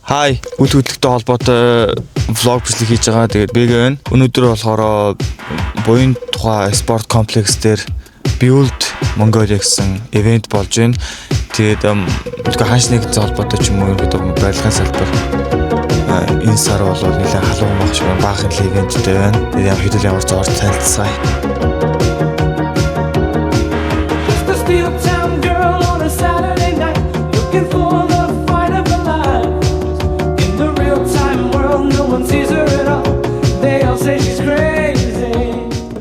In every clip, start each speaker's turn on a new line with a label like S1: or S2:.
S1: Хай, үл хөдлөлттэй холбоотой vlog бичлэг хийж байгаа. Тэгээд БГ байна. Өнөөдөр болохоор буян тухай спорт комплекс дээр Build Mongolia гэсэн event болж байна. Тэгээд тэгээ ханш нэг холбоотой ч юм уу ерөнхийдөө барилгын салбар энэ сар бол нэлээд халуун байх шиг байна. Баахан л event тэй байна. Тэгээд ямар хэдүүл ямар зоор танилцгаая.
S2: Just a steel town girl on a Saturday night, looking for the fight of her life. In the real time world, no one sees her at all. They all say she's crazy.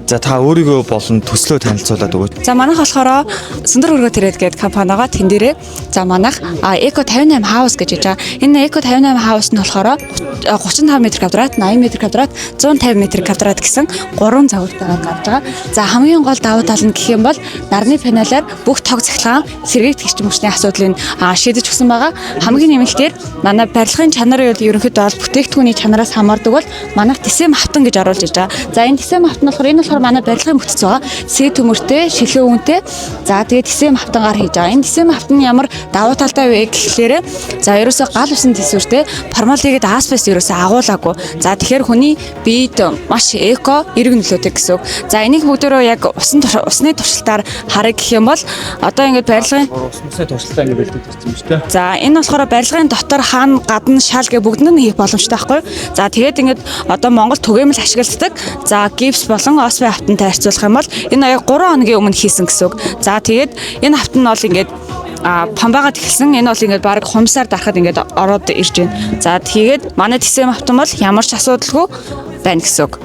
S1: За, та өөрийгөө болон төслөө танилцуулаад өгөөч.
S3: За, манайх болохоор Сүндэр өргөө тэрээд гэдэг компани байгаа. Тэн дээрээ за манайх Eco 58 House гэж хэлж байгаа. Энэ Eco 58 House нь болохоор 35 м квадрат, 80 м квадрат, 150 м квадрат гэсэн гурван загвартайгаар гарч байгаа. За, хамгийн гол давуу тал нь гэх юм бол нарны панелаар бүх тог цахилгаан, сэргээгдэх эрчим хүчний асуудлыг шийдэж өгсөн байгаа. Хамгийн нэмэлтээр манай барилгын чанарын үед ерөнхийдөө бол бүтээгдэхүүний чанараас хамаардаг бол манайх TSM хавтан гэж оруулж иж байгаа. За, энэ TSM хавтан болохоор, энэ болохоор манай барилгын бүтэц байгаа. Сэ төмөртэй, шилэн үнэтэй. За, тэгээд TSM хавтангаар хийж байгаа. Энэ TSM хавтан нь ямар давуу талтай вэ гэхлээр, за, ерөөсөө гал усан тэсвэртэй, формалдегид, асбест ерөөсөө агуулаагүй. За, тэгэхээр хүний биед маш эко, эерэг нөлөөтэй гэсэн үг. За, энийг бүгдөө яг усны туршилтаар харъя гэх юм бол одоо ингээд барилгын
S1: Усны туршилтаа ингэ бэлдэж ирсэн юм шүү дээ.
S3: За, энэ болохоор барилгын дотор хаана, гадна шал гэ бүгд нь хийх боломжтой байхгүй юу? За, тэгээд ингээд одоо Монгол түгээмэл ашигладаг. За, гипс болон ОСБ хавтантай харьцуулах юм бол энэ яг 3 хоногийн өмнө хийсэн гэсэн үг. За, тэгээд энэ хавтан нь бол ингээд памбагаад эхэлсэн. Энэ бол ингээд баг хумсаар дарахад ингээд ороод ирж байна. За, тэгээд манай TSM хавтан бол ямар ч асуудалгүй байна гэсэн үг.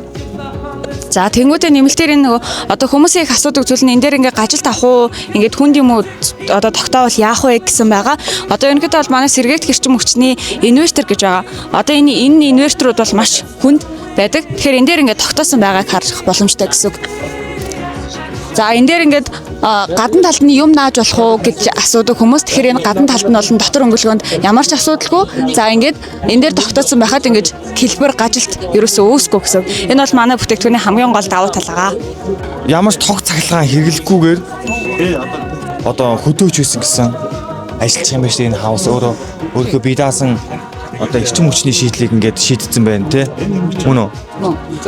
S3: За, тэнгуүтээ нэмэлтээр энэ нөгөө одоо хүмүүсийн их асуудаг зүйл нь энэ дээр ингээ гажилт авах уу, ингээд хүнд юм уу одоо тогтоовол яах вэ гэсэн байгаа. Одоо ерөнхийдөө бол манай сэргээгдэх эрчим хүчний инвертер гэж байгаа. Одоо энэ инвертерүүд бол маш хүнд байдаг. Тэгэхээр энэ дээр ингээд тогтоосон байгааг харах боломжтой гэсэн үг. За, энэ дээр ингээд гадна талд нь юм нааж болох уу гэж асуудаг хүмүүс. Тэгэхээр энэ гадна талд нь болон дотор өнгөлгөөнд ямар ч асуудалгүй. За, ингээд энэ дээр тогтоосон байхад ингээд хэлбэр гажилт ерөөсөө үүсэхгүй гэсэн. Энэ бол манай бүтээгдэхүүний хамгийн гол давуу тал байгаа.
S1: Ямар ч тог цахилгаан хэрэглэхгүйгээр одоо хөдөөж байсан гэсэн ажиллах юм байна шүү дээ. Энэ house өөрөө өөрийнхөө бие даасан одоо эрчим хүчний шийдлийг ингээд шийдсэн байна те, мөн үү?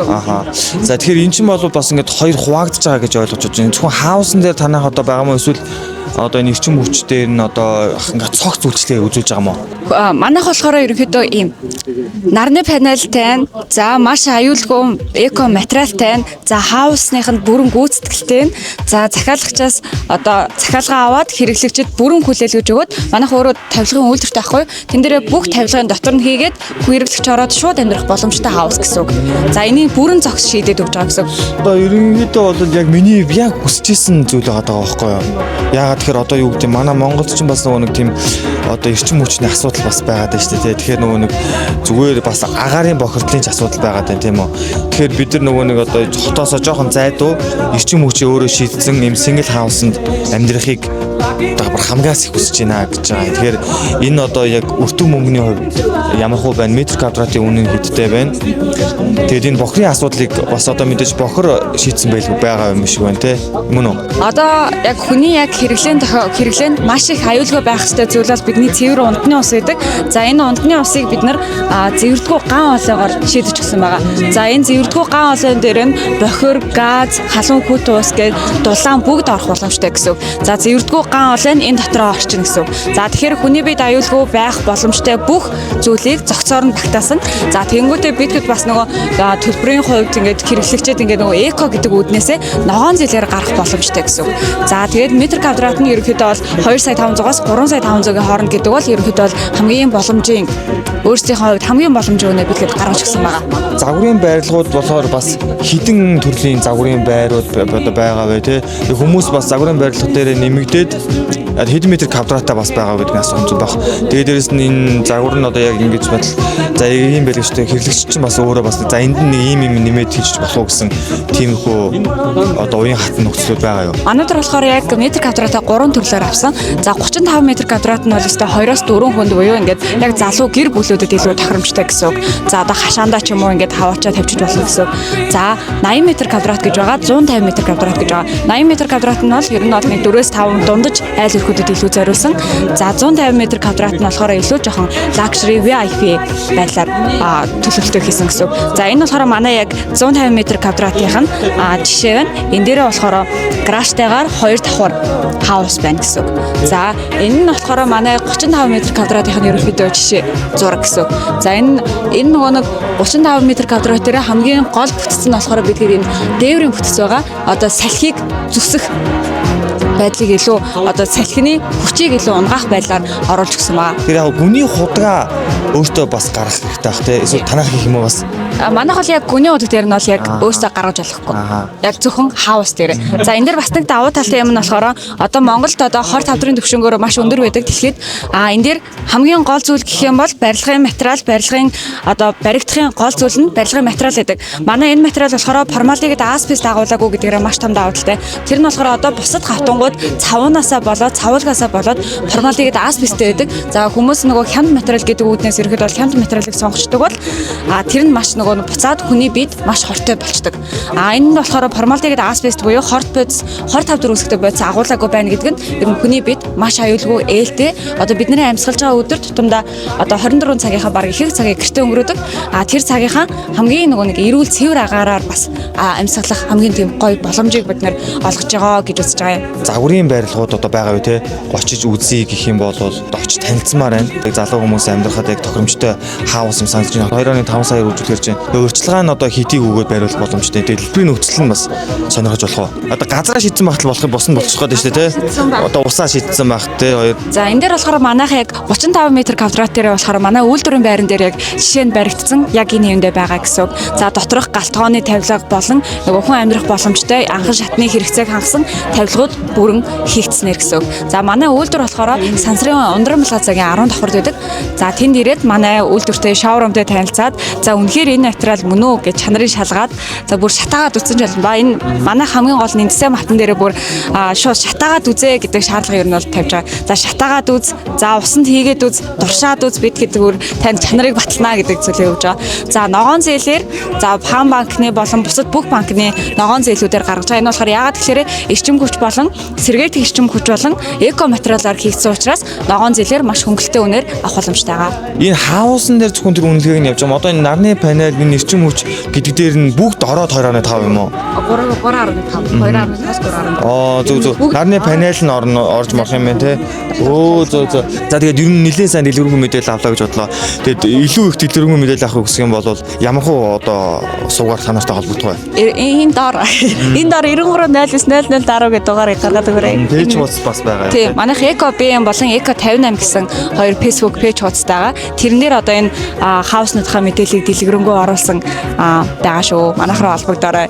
S1: Аха. За, тэгэхээр эн чинь бол бас ингээд хоёр хуваагдж байгаа гэж ойлгож байна. Зөвхөн house н дээр танах одоо байгаа юм уу, эсвэл одоо энэ эрчим хүч дээр нь одоо ингээд цогц үйлчлэгээ үзүүлж байгаа юм уу?
S3: Манайх болохоор ерөнхийдөө ийм нарны панелтай, за, маш аюулгүй эко материалтай, за, house ных нь бүрэн гүйцэтгэлтэй, за, захиалагчаас одоо захиалгаа аваад хэрэглэгчид бүрэн хүлээлгэж өгөөд манайх өөрөө тавилгын үйлдвэртэй байхгүй. Тэн дээрээ бүх тавилгын дотор нь хийгээд хэрэглэгч ороод шууд амьдрах боломжтой house гэсэн үг. За, энийг бүрэн зохис шийдээд өгч байгаа гэсэн үг.
S1: Одоо ерөнхийдөө бол яг миний яг хүсэж исэн зүйл байгаа байхгүй юу? Яагаад тэгэхээр одоо юу гэдэг, манай Монголд ч бас нөгөө нэг тийм одоо эрчим хүчний асуудал бас байгаад байна шүү дээ. Тэгэхээр нөгөө нэг зүгээр бас агаарын бохирдлын ч асуудал байгаад байна, тийм үү? Тэгэхээр бид нар нөгөө нэг одоо хотоосоо жоохон зайдуу эрчим хүчээ өөрөө шийдсэн юм single house-нд амьдрахыг одоо бүр хамгаас их хүсэж байна гэж байгаа. Тэгэхээр энэ одоо яг өртөг мөнгөний хувьд ямар хуу байна? Метр квадратын үнэ нь хэдтэй байна? Тэгээд энэ бохрын асуудлыг бас одоо мэдээж бохор шийдсэн байлгүй байгаа юм шиг байна те. Мөн үү?
S3: Одоо яг хүний яг хэрэглээнд хэрэглээнд маш их аюулгүй байх ёстой зүйл бол бидний цэвэр ундны ус гэдэг. За, энэ ундны усыг бид нар зэвэрдгүү ган олоогоор шийдэж өгсөн байгаа. За, энэ зэвэрдгүү ган олоон дээр нь бохир, газ, халуун хүйтэн ус гээд дулаан бүгд орох боломжтой гэсэн үг. За, зэвэрдгүү ган олой нь энэ дотроо орчихно гэсэн үг. За, тэгэхээр хүний биед аюулгүй байх боломжтой бүх зүйлийг зохицоор нь багтаасан. За, тэгэнгүүтээ бид бас нөгөө төлбөрийн хувьд ингээд хэрэглэгчид ингээд нөгөө эко гэдэг үүднээсээ ногоон зээлээр гарах боломжтой гэсэн үг. За, тэгээд метр квадрат нь ерөнхийдөө бол 2 сая 500-аас 3 сая 500-ийн хооронд гэдэг бол ерөнхийдөө бол хамгийн боломжийн, өөрсдийнхөө хувьд хамгийн боломжийн үнэ бидэд гаргаж өгсөн байгаа.
S1: Загварын байрлалууд болохоор бас хэдэн төрлийн загварын байрууд одоо байгаа вэ те? Тэг хүмүүс бас загварын байрлал дээр нэмэгдээд хэдэн метр квадратаа бас байгаа гэдэг нь асуух зүйл баг. Тэгээд дээрэс нь энэ загвар нь одоо яг ингэж бодол За ийм байл гэж хэрэглэгч чинь бас өөрөө бас за энд нь нэг ийм юм нэмээд хийж болох уу гэсэн тиймэрхүү одоо уян хатан нөхцлүүд байгаа юу?
S3: Өнөөдөр болохоор яг метр квадратаа 3 төрлөөр авсан. За 35 метр квадрат нь бол өстой 2-4 хүнд буюу ингээд яг залуу гэр бүлүүдэд илүү тохиромжтой гэсэн үг. За одоо хашаандаа ч юм уу ингээд хаваачаа тавьчих болно гэсэн үг. За 80 метр квадрат гэж байгаа, 150 метр квадрат гэж байгаа. 80 метр квадрат нь бол ер нь бол нэг 4-5 дундаж айл өрхүүдэд илүү зориулсан. За 150 метр квадрат нь болохоор илүү жоохон luxury VIP байдлаар төлөвлөлтөө хийсэн гэсэн үг. За энэ болохоор манай яг 150 метр квадратынх нь жишээ байна. Энэ дээрээ болохоор гаражтайгаар 2 давхар хаус байна гэсэн үг. За энэ нь болохоор манай 35 метр квадратынх нь ерөнхийдөө жишээ зураг гэсэн үг. За энэ нөгөө нэг 35 метр квадрат дээр хамгийн гол бүтц нь болохоор бид энэ дээврийн бүтц байгаа. Одоо салхийг зүсэх байдлыг илүү одоо салхины хүчийг илүү унгаах байдлаар оруулж өгсөн байна.
S1: Тэр яг гүний худгаа өөртөө бас гаргах хэрэгтэй бах те. Эсвэл танах гэх юм уу бас.
S3: Манайх бол яг гүний удаг дээр нь бол яг өөрсдөө гаргаж болохгүй. Яг зөвхөн хаус дээр. За энэ дээр бас нэг давуу талтай юм нь болохоор одоо Монголд одоо 25 төрлийн төвшөнгөөр маш өндөр байдаг. Тэгэхэд энэ дээр хамгийн гол зүйл гэх юм бол барилгын материал, барилгын одоо баригдахын гол зүйл нь барилгын материал гэдэг. Манай энэ материал болохоор формалдегид асбест дагуулаагүй гэдгээрээ маш том давуу талтай. Тэр нь болохоор одоо бусад гавтангууд цавуунаасаа болоод цавуулгаасаа болоод формалдегид асбесттэй байдаг. За хүмүүс нөгөө хямд материал гэдэг үүднээс ерхэд бол хямд материалыг сонгочдөг бол тэр нь маш нөгөө буцаад хүний биед маш хортой болчдөг. Энэ нь болохоор формалдегид асбест буюу хорт бодис, хорт тавдар үүсгэдэг бодис агуулаагүй байна гэдэг нь ер нь хүний биед маш аюулгүй ээлтэй. Одоо бидний амьсгалж байгаа өдөр тутамдаа одоо 24 цагийнхаа бараг ихэнх цагийг гэртээ өнгөрөөдөг. Тэр цагийнхаа хамгийн нөгөө нэг эрүүл цэвэр агаараар бас амьсгалах хамгийн тийм гоё боломжийг бид нэр олгож байгаа гэж үзэж байгаа юм.
S1: Загварын барилгууд одоо байгаа юу те. Очиж үзье гэх юм бол очиж танилцмаар байна. Яг залуу хүмүүс амьдрахад яг тохиромжтой хаус юм санагдаж байна. 2.5 сая үржүүлэхэр чинь урьдчилгаа нь одоо хэдийг өгөөд бариулах боломжтой. Тэгээд дэлбэрийн нөхцөл нь бас сонирхож болох уу? Одоо газраа шийдсэн багтал болох юм бус нь болчих гээд байна шүү дээ те. Одоо усаа шийдсэн баг те. Хоёр
S3: За энэ дээр болохоор манайх яг 35 метр квадрат дээр болохоор манай үйлдвэрийн байран дээр яг жишээ нь баригдсан яг энэ юмдээ байгаа гэсэн үг. За доторх галтгооны тавилга болон нөгөө хүн амьдрах боломжтой анхан шатны хэрэгцээг хангасан тавилгууд бүрэн хийгдснээр гэсэн үг. За манай үйлдвэр болохоор Сансрын Ундран плазагийн 10 давхарт байдаг. За тэнд ирээд манай үйлдвэртэй шоурумтай танилцаад за үнэхээр энэ материал мөн үү гэж чанарыг шалгаад за бүр шатаагаад үзсэн ч болно ба энэ манай хамгийн гол нь эндсээ матан дээрээ бүр шууд шатаагаад үзээ гэдэг шаардлага ер нь бол тавьж байгаа. За шатаагаад үз, за усанд хийгээд үз, дуршаад үз бид гэдэг бүр танд чанарыг батлана гэдэг зүйлийг өгж байгаа. За ногоон зээлээр за Пан банкны болон бусад бүх банкны ногоон зээлүүдээр гаргаж байгаа. Энэ болохоор яагаад гэхээр эрчим хүч болон сэргээгдэх эрчим хүч болон эко материалаар хийгдсэн учраас ногоон зээлээр маш хөнгөлөлттэй үнээр авах боломжтой байгаа.
S1: Энэ хаусан дээр зөвхөн тэр үнэлгээг нь явж байгаа. Одоо энэ нарны панел, энэ эрчим хүч гэдэг дээр нь бүгд ороод 2.5 юм уу?
S3: 3 3.5 2.5-аас 3.5.
S1: Аа зөв зөв. Нарны панел нь орно орж морох юм байна те. Өө зөв зөв. За тэгээд ер нь нэлээд сайн дэлгэрэнгүй мэдээлэл авлаа гэж бодлоо. Тэгээд илүү их дэлгэрэнгүй мэдээлэл авах хүсэх юм бол ямар хуу одоо суугаар та нартай холбогдох вэ?
S3: Энэ доор энэ доор 93 09 00 дараа гэдэг дугаарыг гаргаад өгөөрэй.
S1: Пэйж хуудас бас байгаа юм.
S3: Тийм, манайх Eco BM болон Eco 58 гэсэн хоёр Facebook пэйж хуудастай байгаа. Тэрэн дээр одоо энэ хауснуудынхаа мэдээллийг дэлгэрэнгүй оруулсан байгаа шүү. Манайх руу холбогдоорой.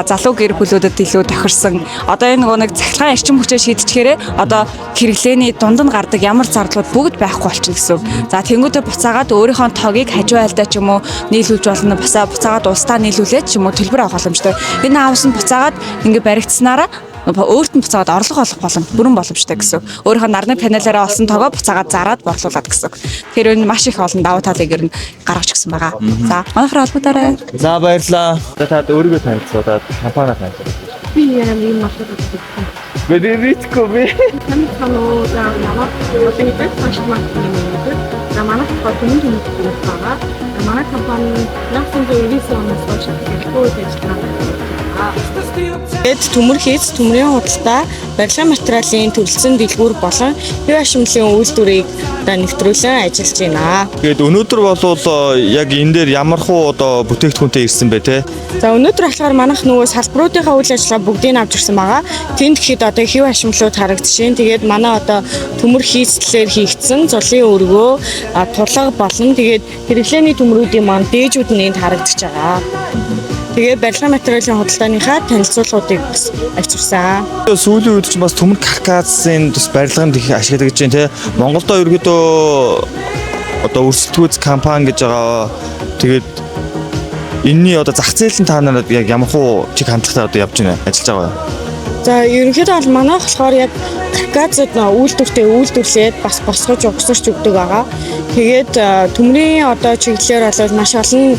S3: Залуу гэр бүлүүдэд илүү тохирсон. Одоо энэ нөгөө нэг цахилгаан эрчим хүчээ шийдчихээрээ одоо хэрэглээний дунд нь гардаг ямар зардлууд бүгд байхгүй болчихно гэсэн үг. За тэнгуүдээ буцаагаад өөрийнхөө тогийг хажуу айлдаа ч юм уу нийлүүлж болно. Басаа буцаагаад улсдаа нийлүүлээд ч юм уу төлбөр авах боломжтой. Энэ хаус нь буцаагаад ингээ баригдсанараа өөрт нь буцаагаад орлого олох боломж бүрэн боломжтой гэсэн. Өөрийнхөө нарны панелаараа олсон тогоо буцаагаад зараад борлуулад гэсэн. Тэгэхээр энэ маш их олон давуу талыг ер нь гаргаж өгсөн байгаа. За манайхаар холбогдоорой.
S1: За баярлалаа. За та өөрийгөө танилцуулаад компаниа танилцуулаад.
S4: Би юм юм асуудаг.
S1: Би ритко би.
S4: Сайн байна уу? За намайг одоо хэдэн маш маркетинг менежер. За манай компани түмэн түмэн байгаа. За манай компани 1999 оноос хойш ашиглахгүй ажиллаж байгаа.
S5: Эд төмөр хийц төмрийн худалдаа барилгын материалын төрөлцсөн дэлгүүр болон хэв ашимлын үйлдвэрийг одоо нэвтрүүлэн ажиллаж байна.
S1: Тэгээд өнөөдөр болвол яг энэ дээр ямар хуу одоо бүтээгдэхүүнтэй ирсэн бэ те?
S5: За өнөөдөр болохоор манайх нөгөө салбаруудынхаа үйл ажиллагаа бүгдийг авч ирсэн байгаа. Тэнд гэхэд одоо хэв ашимлууд харагдчихээн. Тэгээд манай одоо төмөр хийцлэр хийгдсэн зулын өргөө, тулга болон тэгээд хэрэглээний төмрүүдийн маань дээжүүд нь энд харагдчихж байгаа. Тэгээд барилгын материалын худалдааныхаа танилцуулгуудыг бас авчирсан.
S1: Сүүлийн үед чинь бас төмөр каркасын бас барилганд их ашиглагдаж байна те. Монголдо ерөөдөө одоо өрсөлдөхүйц компани гэж байгаа. Тэгээд энэний одоо зах зээл нь та нарыг яг ямар хуу чиг хандлагатай одоо явж байна, ажиллаж байгаа юу?
S5: За, ерөнхийдөө бол манайх болохоор яг каркасад үйлдвэртээ үйлдвэрлээд бас босгож угсарч өгдөг байгаа. Тэгээд төмрийн одоо чиглэлээр бол маш олон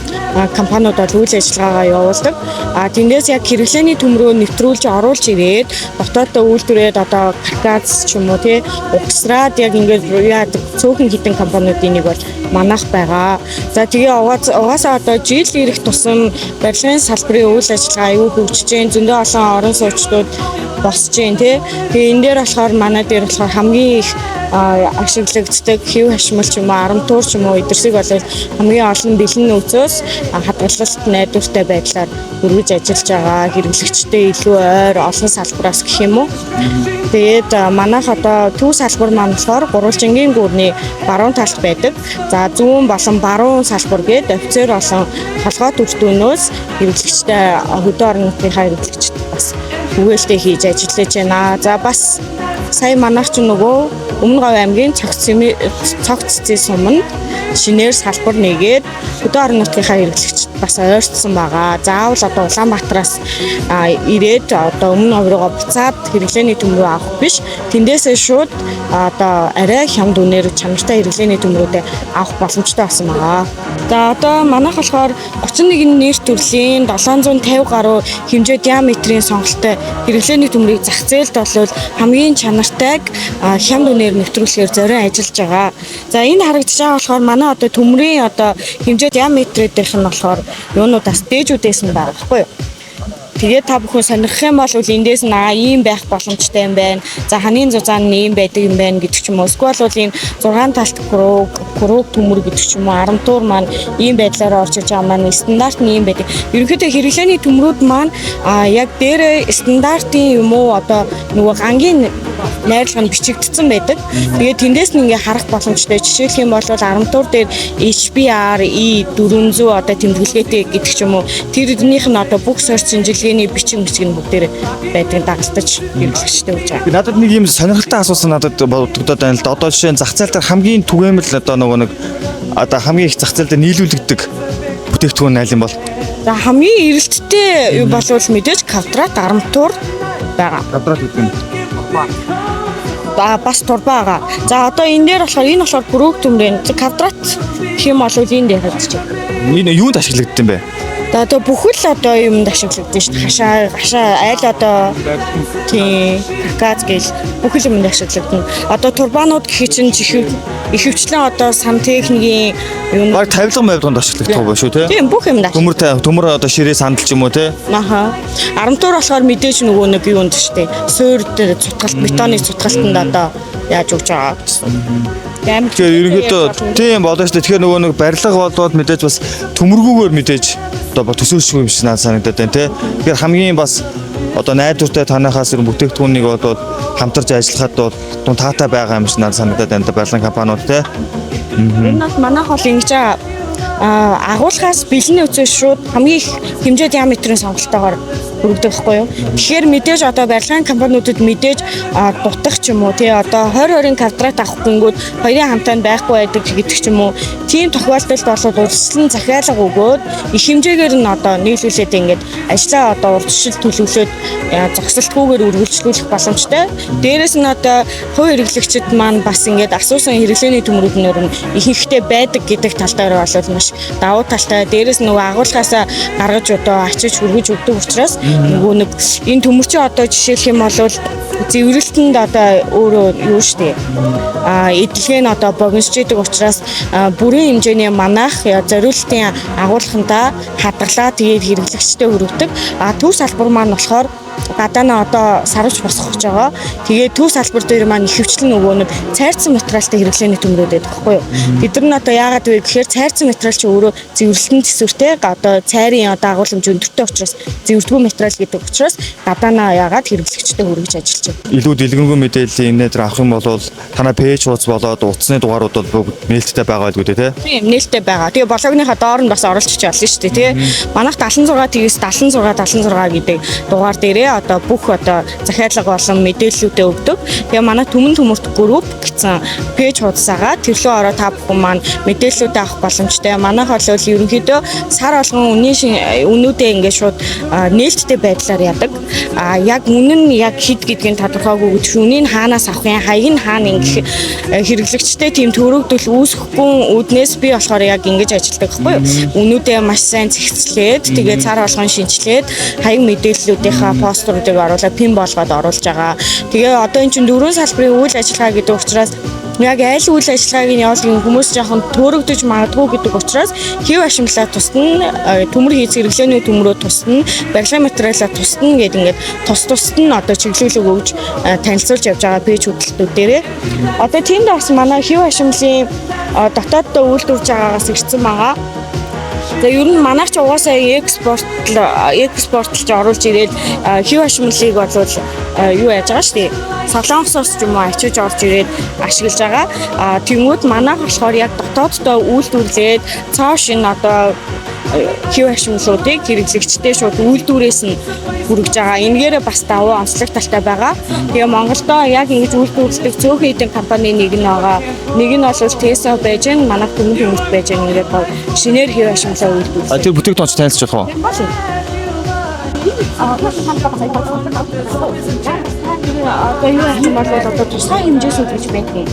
S5: компаниуд бол үйл ажиллагаагаа явуулдаг. А тэндээс яг хэрэглээний төмрөө нэвтрүүлж оруулж ирээд дотооддоо үйлдвэрээд одоо каркас ч юм уу, тий, угсраад яг ингээд яадаг цөөхөн хэдэн компаниудын нэг бол манайх байгаа. За, тэгээ угаасаа одоо жил ирэх тусам барилгын салбарын үйл ажиллагаа аюу хөгжиж гэн, зөндөө олон орон сууцнууд босч гэн, тий. Тэгээ энэ дээр болохоор манай дээр болохоор хамгийн их ашиглагддаг хэв хашмал ч юм уу, арматур ч юм уу эдэрсийг бол хамгийн олон бэлэн нөөцөөс хадгалалт найдвартай байдлаар хүргэж ажиллаж байгаа, хэрэглэгчтэй илүү ойр олон салбараас гэх юм уу. Тэгээд манайх одоо төв салбар маань болохоор гурвалжингийн гүрний баруун талд байдаг. За, зүүн болон баруун салбар гээд офицер болон толгой төртөөнөөс хэрэглэгчтэй хөдөө орон нутгийнхаа хэрэглэгчд бас түгээлтэй хийж ажиллаж байна. За, бас сая манайх ч нөгөө Өмнө Говь аймгийн Цогц цэцэн суманд шинээр салбар нэгээд хөдөө орон нутгийнхаа хэрэглэгчд бас ойртсон байгаа. Заавал одоо Улаанбаатараас ирээд одоо Өмнө Говь руугаа буцаад хэрэглээний төмрөө авах биш. Тэндээсээ шууд одоо арай хямд үнээр чанартай хэрэглээний төмрүүдээ авах боломжтой болсон байгаа. За, одоо манайх болохоор 31 нэр төрлийн 750 гаруй хэмжээ диаметрийн сонголттой хэрэглээний төмрийг зах зээлд бол хамгийн чанартайг хямд үнээр нэвтрүүлэхээр зориун ажиллаж байгаа. За, энэ харагдаж байгаа болохоор манай одоо төмрийн одоо хэмжээ диаметрүүдийнх нь болохоор юунуудаас дээжүүдээс нь байгаа байхгүй юу? Тэгээд та бүхэн сонирхох юм бол эндээс нь ийм байх боломжтой юм байна. За, ханын зузаан нь ийм байдаг юм байна гэдэг ч юм уу. Эсвэл бол ийм 6 талт круг төмөр гэдэг ч юм уу. Арматур маань ийм байдлаар орж иж байгаа маань стандарт нь ийм байдаг. Ерөнхийдөө хэрэглээний төмрүүд маань яг дээрээ стандартын юм уу, одоо нөгөө гангийн найрлага нь бичигдсэн байдаг. Тэгээд тэндээс нь ингээ харах боломжтой. Жишээлх юм бол арматур дээр HBR E400 одоо тэмдэглэгээтэй гэдэг ч юм уу. Тэрнийх нь одоо бүх сорь шинжилгээний бичиг мичиг нь бүгдээр байдаг, дагалдаж хэрэглэгчтэй өгч байгаа.
S1: Надад нэг юм сонирхолтой асуусан надад бодогдоод байна л да. Одоо жишээ нь зах зээл дээр хамгийн түгээмэл одоо нөгөө нэг одоо хамгийн их зах зээл дээр нийлүүлэгдэг бүтээгдэхүүн аль юм бол?
S5: За, хамгийн эрэлттэй юу болвол мэдээж квадрат арматур байгаа.
S1: Квадрат гэдэг нь
S5: Бас турба байгаа. За, одоо энэ дээр болохоор энэ болохоор бүрөөг төмрийн квадрат гэх юм бол энэ дээр харагдаж байна.
S1: Энэ юунд ашиглагддаг юм бэ?
S5: За, одоо бүхэл одоо юмд ашиглагдана шүү дээ. Хашаа, хашаа айл одоо тийм газ гэл бүхэл юмд ашиглагдана. Одоо турбанууд гэх чинь ихэвчлэн одоо сантехникийн юм
S1: Баг тавилга мавилганд ашиглагдах юм шүү, тий?
S5: Тийм, бүх юмд ашиглагдана.
S1: Төмөр төмөр одоо ширээ сандал ч юм уу, тий?
S5: Аха. Арматур болохоор мэдээж нөгөө нэг юунд шүү дээ. Суур дээр цутгалт, бетоны цутгалтанд одоо яаж өгч байгаа гэсэн. Амар
S1: Тэгэхээр ерөнхийдөө тийм болно шүү дээ. Тэгэхээр нөгөө нэг барилга болоод мэдээж бас төмөргүүгээр мэдээж одоо төсөөлшгүй юм шиг надад санагдаад байна, тий. Тэгэхээр хамгийн бас одоо найдвартай танахаас ер нь бүтээгдэхүүнийг болоод хамтарч ажиллахад бол тун таатай байгаа юм шиг надад санагдаад байна да, барилгын компаниуд, тий.
S5: Энэ бол манайх бол ингэж агуулгаас бэлэн нөөцөөс шууд хамгийн их хэмжээ диаметрийн сонголтоогоор хүргэдэг байхгүй юу. Тэгэхээр мэдээж одоо барилгын компаниудад мэдээж дутах ч юм уу, тий, одоо 20 20 квадрат авах гингүүд хоёрын хамтаанд байхгүй байдаг гэдэг ч юм уу. Тийм тохиолдолд бол урьдчилан захиалга өгөөд их хэмжээгээр нь одоо нийлүүлээд ингээд ажлаа одоо урьдчил төлөвлөөд зогсолтгүйгээр үргэлжлүүлэх боломжтой. Дээрээс нь одоо хувь хэрэглэгчид маань бас ингээд асуусан хэрэглээний төмрүүд нь ер нь ихэнхдээ байдаг гэдэг тал дээр бол маш давуу талтай. Дээрээс нь нөгөө агуулгаасаа гаргаж одоо ачиж хүргэж өгдөг учраас нөгөө нэг энэ төмөрчөө одоо жишээлх юм бол зэврэлтэнд одоо өөрөө юу штэ эдлэгээ нь одоо богиносч идэг учраас бүрийн хэмжээний манайх зориултын агуулхандаа хадгалаа тэгээд хэрэглэгчтэй хүргэдэг. А төв салбар маань болохоор гадаана одоо сарвч босгох гэж байгаа. Тэгээд төв салбар дээр маань ихэвчлэн нөгөө нэг цайрцсан материалтай хэрэглээний төмрүүд байдаг байхгүй юу? Бид нар нь одоо яагаад вэ гэхээр цайрцсан материал чи өөрөө зэвэрлэлтэн төсвөртэй, одоо цайрын одоо агуулмж өндөртэй учраас зэвэрдгүү материал гэдэг учраас гадаана яагаад хэрэглэгчтэй хүргэж ажиллаж байна.
S1: Илүү дэлгэрэнгүй мэдээллийн энэ дээр авах юм бол танай пэйж хуудас болоод утасны дугаарууд бол бүгд нээлттэй байгаа байлгүй дээ, тий.
S5: Тийм, нээлттэй байгаа. Тэгээ блогныхаа доор нь бас оруулчих болно шүү дээ, тий. Манайх 76 тэгээс 76 76 гэдэг дугаар дээрээ дээрээ одоо бүх одоо захиалга болон мэдээллүүдээ өгдөг. Тэгээ манай Түмэн Төмөрт group гэсэн page хуудасаагаа тэр лүү ороо та бүхэн маань мэдээллүүдээ авах боломжтой. Манайх бол ерөнхийдөө сар болгон үнийн үнүүдээ ингээд шууд нээлттэй байдлаар яадаг. А яг үнэн нь яг хэд гэдгийг тодорхойгүй гэж үнийг хаанаас авах юм, хаяг нь хаана ингэх хэрэглэгчтэй тийм төрөгдөл үүсэхгүй үүднээс би болохоор яг ингэж ажилладаг байхгүй юу. Үнүүдээ маш сайн зэгцлээд тэгээд цар болгон шинчлээд хаяг мэдээллүүдийнхаа постеруудыг оруулаад pin болгоод оруулж байгаа. Тэгээ одоо эн чинь дөрвөн салбарын үйл ажиллагаа гэдэг учраас яг аль үйл ажиллагааг нь явуулах хүмүүс жоохон төөрөгдөж магадгүй гэдэг учраас хэв ашимлаа тусна, төмөр хийц хэрэглээний төмрөө тусна, барилгын материалаа тусна гэдэг ингээд тус тусад нь одоо чиглүүлэг өгж танилцуулж явж байгаа page хөдөлтүүд дээрээ. Одоо тэнд бас манай хэв ашимлын дотооддоо үйлдвэрлэж байгаагаас ирсэн байгаа. За ер нь манайх ч угаасаа экспортлж оруулж ирээд хэв ашимлыг бол юу яаж байгаа шүү дээ. Солонгосоос ч юм уу ачиж орж ирээд ашиглаж байгаа. А тэнгүүд манайх болохоор яг дотооддоо үйлдвэрлээд цоо шинэ одоо хэв ашимлуудыг хэрэглэгчдээ шууд үйлдвэрээс нь хүргэж байгаа. Энэгээрээ бас давуу онцлог талтай байгаа. Тэгээ Монголдо яг ингэж үйлдвэрлэдэг цөөхөн хэдэн компани нэг нь байгаа. Нэг нь бол Tesla байж гэн, манайх Түмэн Төмөрт байж гэн ингээд гоё шинээр хэв ашимлаа үйлдвэрлэдэг.
S1: Тэр бүтээгдэхүүн ч танилцж болох уу?
S5: Одоо юу яах юм бол одоо тусгай хэмжээсүүд гэж байдаг.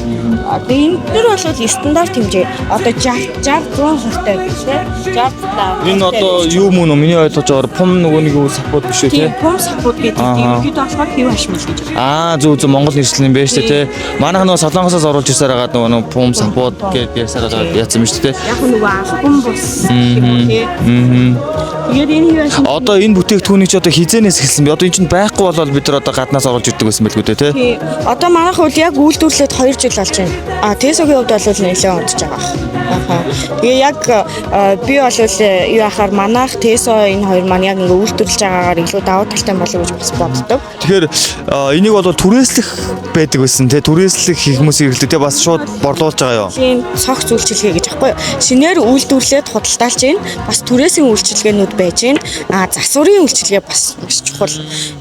S5: Одоо энэ төр бол стандарт хэмжээ. Одоо 60 60 120 таа гэх тийм 60
S1: Энэ одоо юу мөн үү? Миний ойлгож байгаагаар пум нөгөө нэг юу сапууд биш үү
S5: тийм
S1: те?
S5: пум сапууд гэдэг ерөнхийдөө болохоор хэв ашимл гэж.
S1: Аа зөв зөв Монгол нэршлэн юм байна шүү дээ те. Манайх нөгөө Солонгосоос оруулж ирсээр байгаа нөгөө нэг пум сапууд гэдээ ярьсаар байгаа яатсан юм шүү дээ те.
S5: Яг нөгөө албан бус гэх юм уу тий. Тэгээд энэ хэв ашимл
S1: Одоо энэ бүтээгдэхүүнийг чи одоо хизээнээс эхэлсэн бэ? Одоо энэ чинь байхгүй болол бид нар одоо гаднаас оруулж ирдэг байсан байлгүй дээ те.
S5: тий. Одоо манайх бол яг үйлдвэрлээд 2 жил болж байна. А Tesla-гийн хувьд бол нэлээд удаж байгаа. Аха. Тэгээ яг би бол юу яхаар манайх Tesla энэ хоёр маань яг ингээ үйлдвэрлэж байгаагаар илүү давуу талтай болов гэж бас боддог.
S1: Тэгэхээр энийг бол түрээслэх байдаг байсан те. Түрээслэх хийх хүмүүс хэрэглэдэг те бас шууд борлуулж байгаа юу?
S5: Тийм цогц үйлчилгээ гэж аахгүй юу? Шинээр үйлдвэрлээд худалдаалж байна. Бас түрээсийн үйлчилгээнүүд байж байна. А засварын үйлчилгээ бас маш чухал.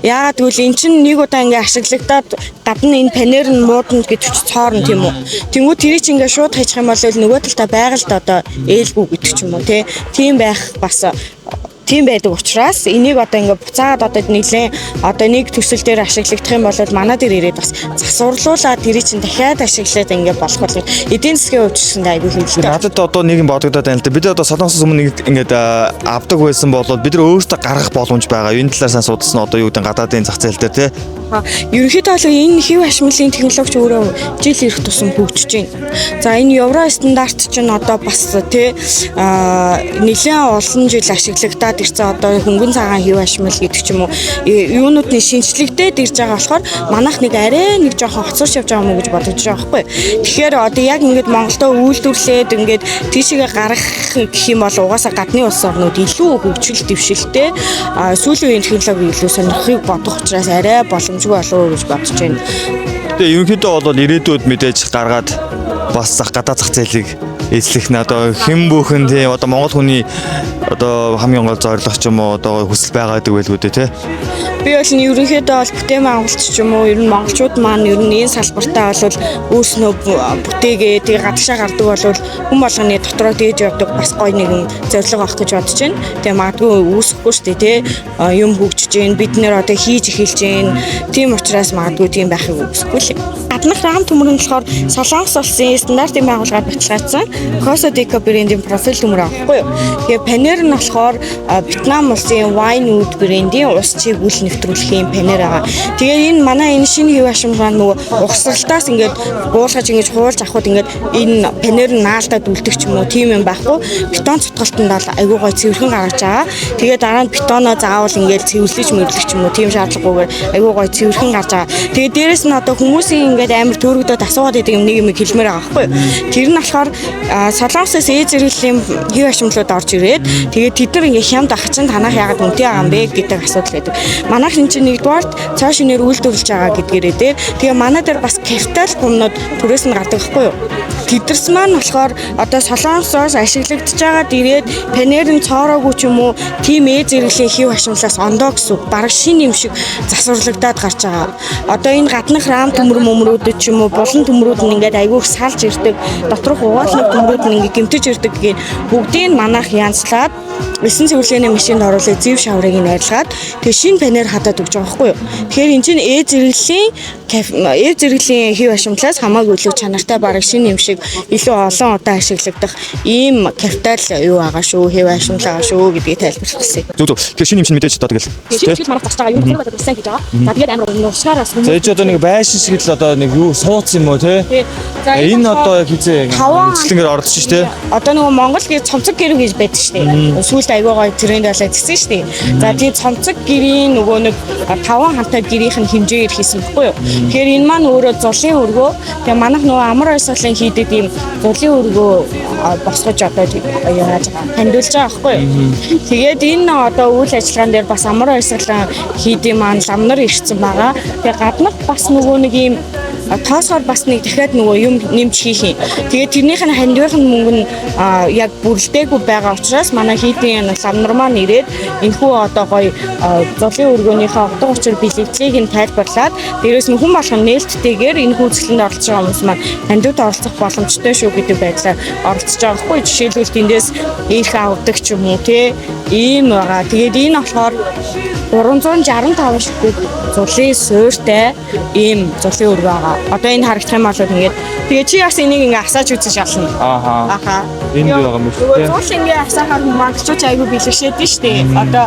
S5: Яагаад гэвэл эн чинь нэг удаа ингээ ашиглагдаад гадна энэ панер нь муудна гэдэг чи цоорно тийм үү? Тэнгүү тэрий чи ингээ шууд хайчих юм бол нөгөө талдаа байгальд одоо ээлгүй гэдэг ч юм уу тий. Тийм байх бас тийм байдаг учраас энийг одоо ингээ буцаагаад одоо нэлээд одоо нэг төсөл дээр ашиглагдах юм бол манай дээр ирээд бас засварлуулаад тэрий чинь дахиад ашиглаад ингээ болох бол эдийн засгийн хувьд ч гэсэн айгүй хэрэгтэй.
S1: Надад одоо нэг юм бодогдоод байна л да. Бид одоо Солонгосоос өмнө нэг ингээд авдаг байсан бол бид нар өөрсдөө гаргах боломж байгаа. Энэ талаар сайн судалсан одоо юу гэдэг нь гадаадын зах зээл дээр те.
S5: Ерөнхийдөө бол энэ хэв ашмлын технологич өөрөө жил ирэх тусам хөгжиж байна. За энэ евро стандарт чинь одоо бас тий нэлээд олон жил ашиглагдаад ирсэн одоо хөнгөн цагаан хэв ашмал гэдэг ч юм уу юунууд нь шинжлэгдээд ирж байгаа болохоор манайх нэг арай нэг жоохон хоцорч явж байгаа юм уу гэж бодож байгаа байхгүй. Тэгэхээр одоо яг ингээд Монголдо үйлдвэрлээд ингээд тийшээгээ гаргах гэх юм бол угаасаа гадны улс орнууд илүү хөгжил дэвшилтэй сүүлийн үеийн технологи илүү сонирхохыг бодох учраас арай боломжгүй болов уу гэж бодож байна.
S1: Тэгээ ерөнхийдөө бол ирээдүйд мэдээж гаргаад бас зах гадаад зах зээлийг эзлэх нь одоо хэн бүхэн тийм одоо Монгол хүний одоо хамгийн гол зорилго ч юм уу одоо хүсэл байгаа гэдэг байлгүй дээ тий.
S5: Би бол нь ерөнхийдөө бол бүтээн байгуулалт ч юм уу ер нь монголчууд маань ер нь энэ салбартаа бол өөрснөө бүтээгээ тэгээ гадагшаа гардаг бол хүн болгоны дотроо дээж явдаг бас гоё нэгэн зорилго авах гэж бодож байна. Тэгээ магадгүй үүсэхгүй шүү дээ тий юм хөгжиж байна. Бид нэр одоо хийж эхэлж байна. Тийм учраас магадгүй тийм байхыг үгүйсэхгүй л. Гаднах рам төмөр нь болохоор Солонгос улсын стандартын байгууллагаар баталгаажсан Koso Deco брендийн профил төмөр аахгүй юу. Тэгээ панер нь болохоор Вьетнам улсын Winewood брендийн ус чиг үл нэвтрүүлэхийн панер байгаа. Тэгээ энэ манай энэ шинэ хэв ашимлал маань нөгөө угсралтаас ингээд буулгаж ингэж хуулж авахд ингээд энэ панер нь наалтаад үлдэх ч юм уу тийм юм байхгүй. Бетон цутгалтанд бол айгүй гой цэвэрхэн гаргаж байгаа. Тэгээ дараа нь бетоноо заавал ингээд цэвэрлэж мэрлэх ч юм уу тийм шаардлагагүйгээр айгүй гой цэвэрхэн гарч байгаа. Тэгээ дээрэс нь одоо хүмүүсийн ингээд амар төөрөгдөд асуугаад байдаг юм нэг юм хэлмээр байгаа байхгүй юу. Тэр нь болохоор Солонгосоос ээ зэрэглэлийн хэв ашимлууд орж ирээд тэгээд тэд нар ингээд хямд ах чинь танах яагаад үнэтэй байгаа юм бэ гэдэг асуудал байдаг. Манайх энэ чинь нэгдүгээрт цоо шинээр үйлдвэрлэж байгаа гэдгээрээ дээр тэгээ манай дээр бас капитал бумнууд түрээс нь гардаг байхгүй юу. Тэдэрс маань болохоор одоо Солонгосоос ашиглагдж байгаад ирээд панер нь цоороогүй ч юм уу тийм ээ зэрэглэлийн хэв хашимлаас ондоо гэсэн үг. Бараг шин юм шиг засварлагдаад гарч байгаа. Одоо энэ гаднах рам төмөр мөмрүүдэд ч юм уу булан төмрүүд нь ингээд айгүйх салж ирдэг. Доторх угаалмаг төмрүүд нь ингээд гэмтэж ирдэг гэх бүгдийг манайх янзлаад эсэн цэвэрлэгээний машинд оруулаад зэв шаврыг нь арилгаад тэгээ шинэ панер хадаад өгч байгаа байхгүй юу. Тэгэхээр эн чинь ээ зэрэглэлийн хэв хашимтлаас хамаагүй илүү чанартай бараг шинэ юм шиг илүү олон удаа ашиглагдах ийм капитал юу байгаа шүү, хэв хашимтал байгаа шүү гэдгийг тайлбарлах гэсэн.
S1: Зөв зөв. Тэгэхээр шинэ юм шиг мэдээж одоо тэгэл.
S4: Шинэ чиглэл манайх засаж байгаа. Юм бол сайн хийж байгаа. За тэгээд амар нуршгаараас
S1: За энэ ч одоо нэг байшин шиг л одоо нэг юу сууц юм уу те?
S5: За
S1: Энэ одоо яг хизээ үзэсгэлэнгээр оролцож ш те.
S5: Одоо нөгөө Монгол гэж цомцог гэрв гэж байдаг шүү дээ. Сүүлд айгуу гоё тренд болоод тэгсэн шүү дээ. За тийм цомцог гэрийн нөгөө нэг таван хамтаа гэрийнх нь хэмжээгээр хийсэн баггүй юу. Тэгэхээр энэ маань өөрөө зулын өргөө. Тэгээ манайх нөгөө амар ойсголын хийдэг ийм зулын өргөө босгож одоо яаж байгаа хандуулж байгаа байхгүй юу. Тэгээд энэ одоо үйл ажиллагаан дээр бас амар ойсголын хийдийн маань ламнар ирсэн байгаа. Тэгээ гаднах бас нөгөө нэг ийм тоосгоор бас нэг дахиад нөгөө юм нэмж хийх юм. Тэгээд тэрнийх нь хандивынх нь мөнгө нь яг бүрлдээгүй байгаа учраас манай хийдийн ламнар маань ирээд энэхүү одоо гоё зулын өргөөнийхөө утга учир бэлэгдлийг нь тайлбарлаад дээрээс нь хүн болгон нээлттэйгээр энэхүү үзэсгэлэнд оролцож байгаа хүмүүс маань хандивд оролцох боломжтой шүү гэдэг байдлаар оролцож байгаа байхгүй. Жишээлбэл тэндээс их авдаг ч юм уу те ийм байгаа. Тэгээд энэ болохоор 365 ширхэг зулын суурьтай ийм зулын өргөө байгаа. Одоо энэ харагдах юм бол ингээд тэгээ чи бас энийг ингээ асааж үзэж шална.
S1: Ааха.
S5: Аха.
S1: Энд юу байгаа юм бэ?
S5: Нөгөө зул ингээ асаахаар монголчууд айгүй бэлэгшээд нь штэ. Одоо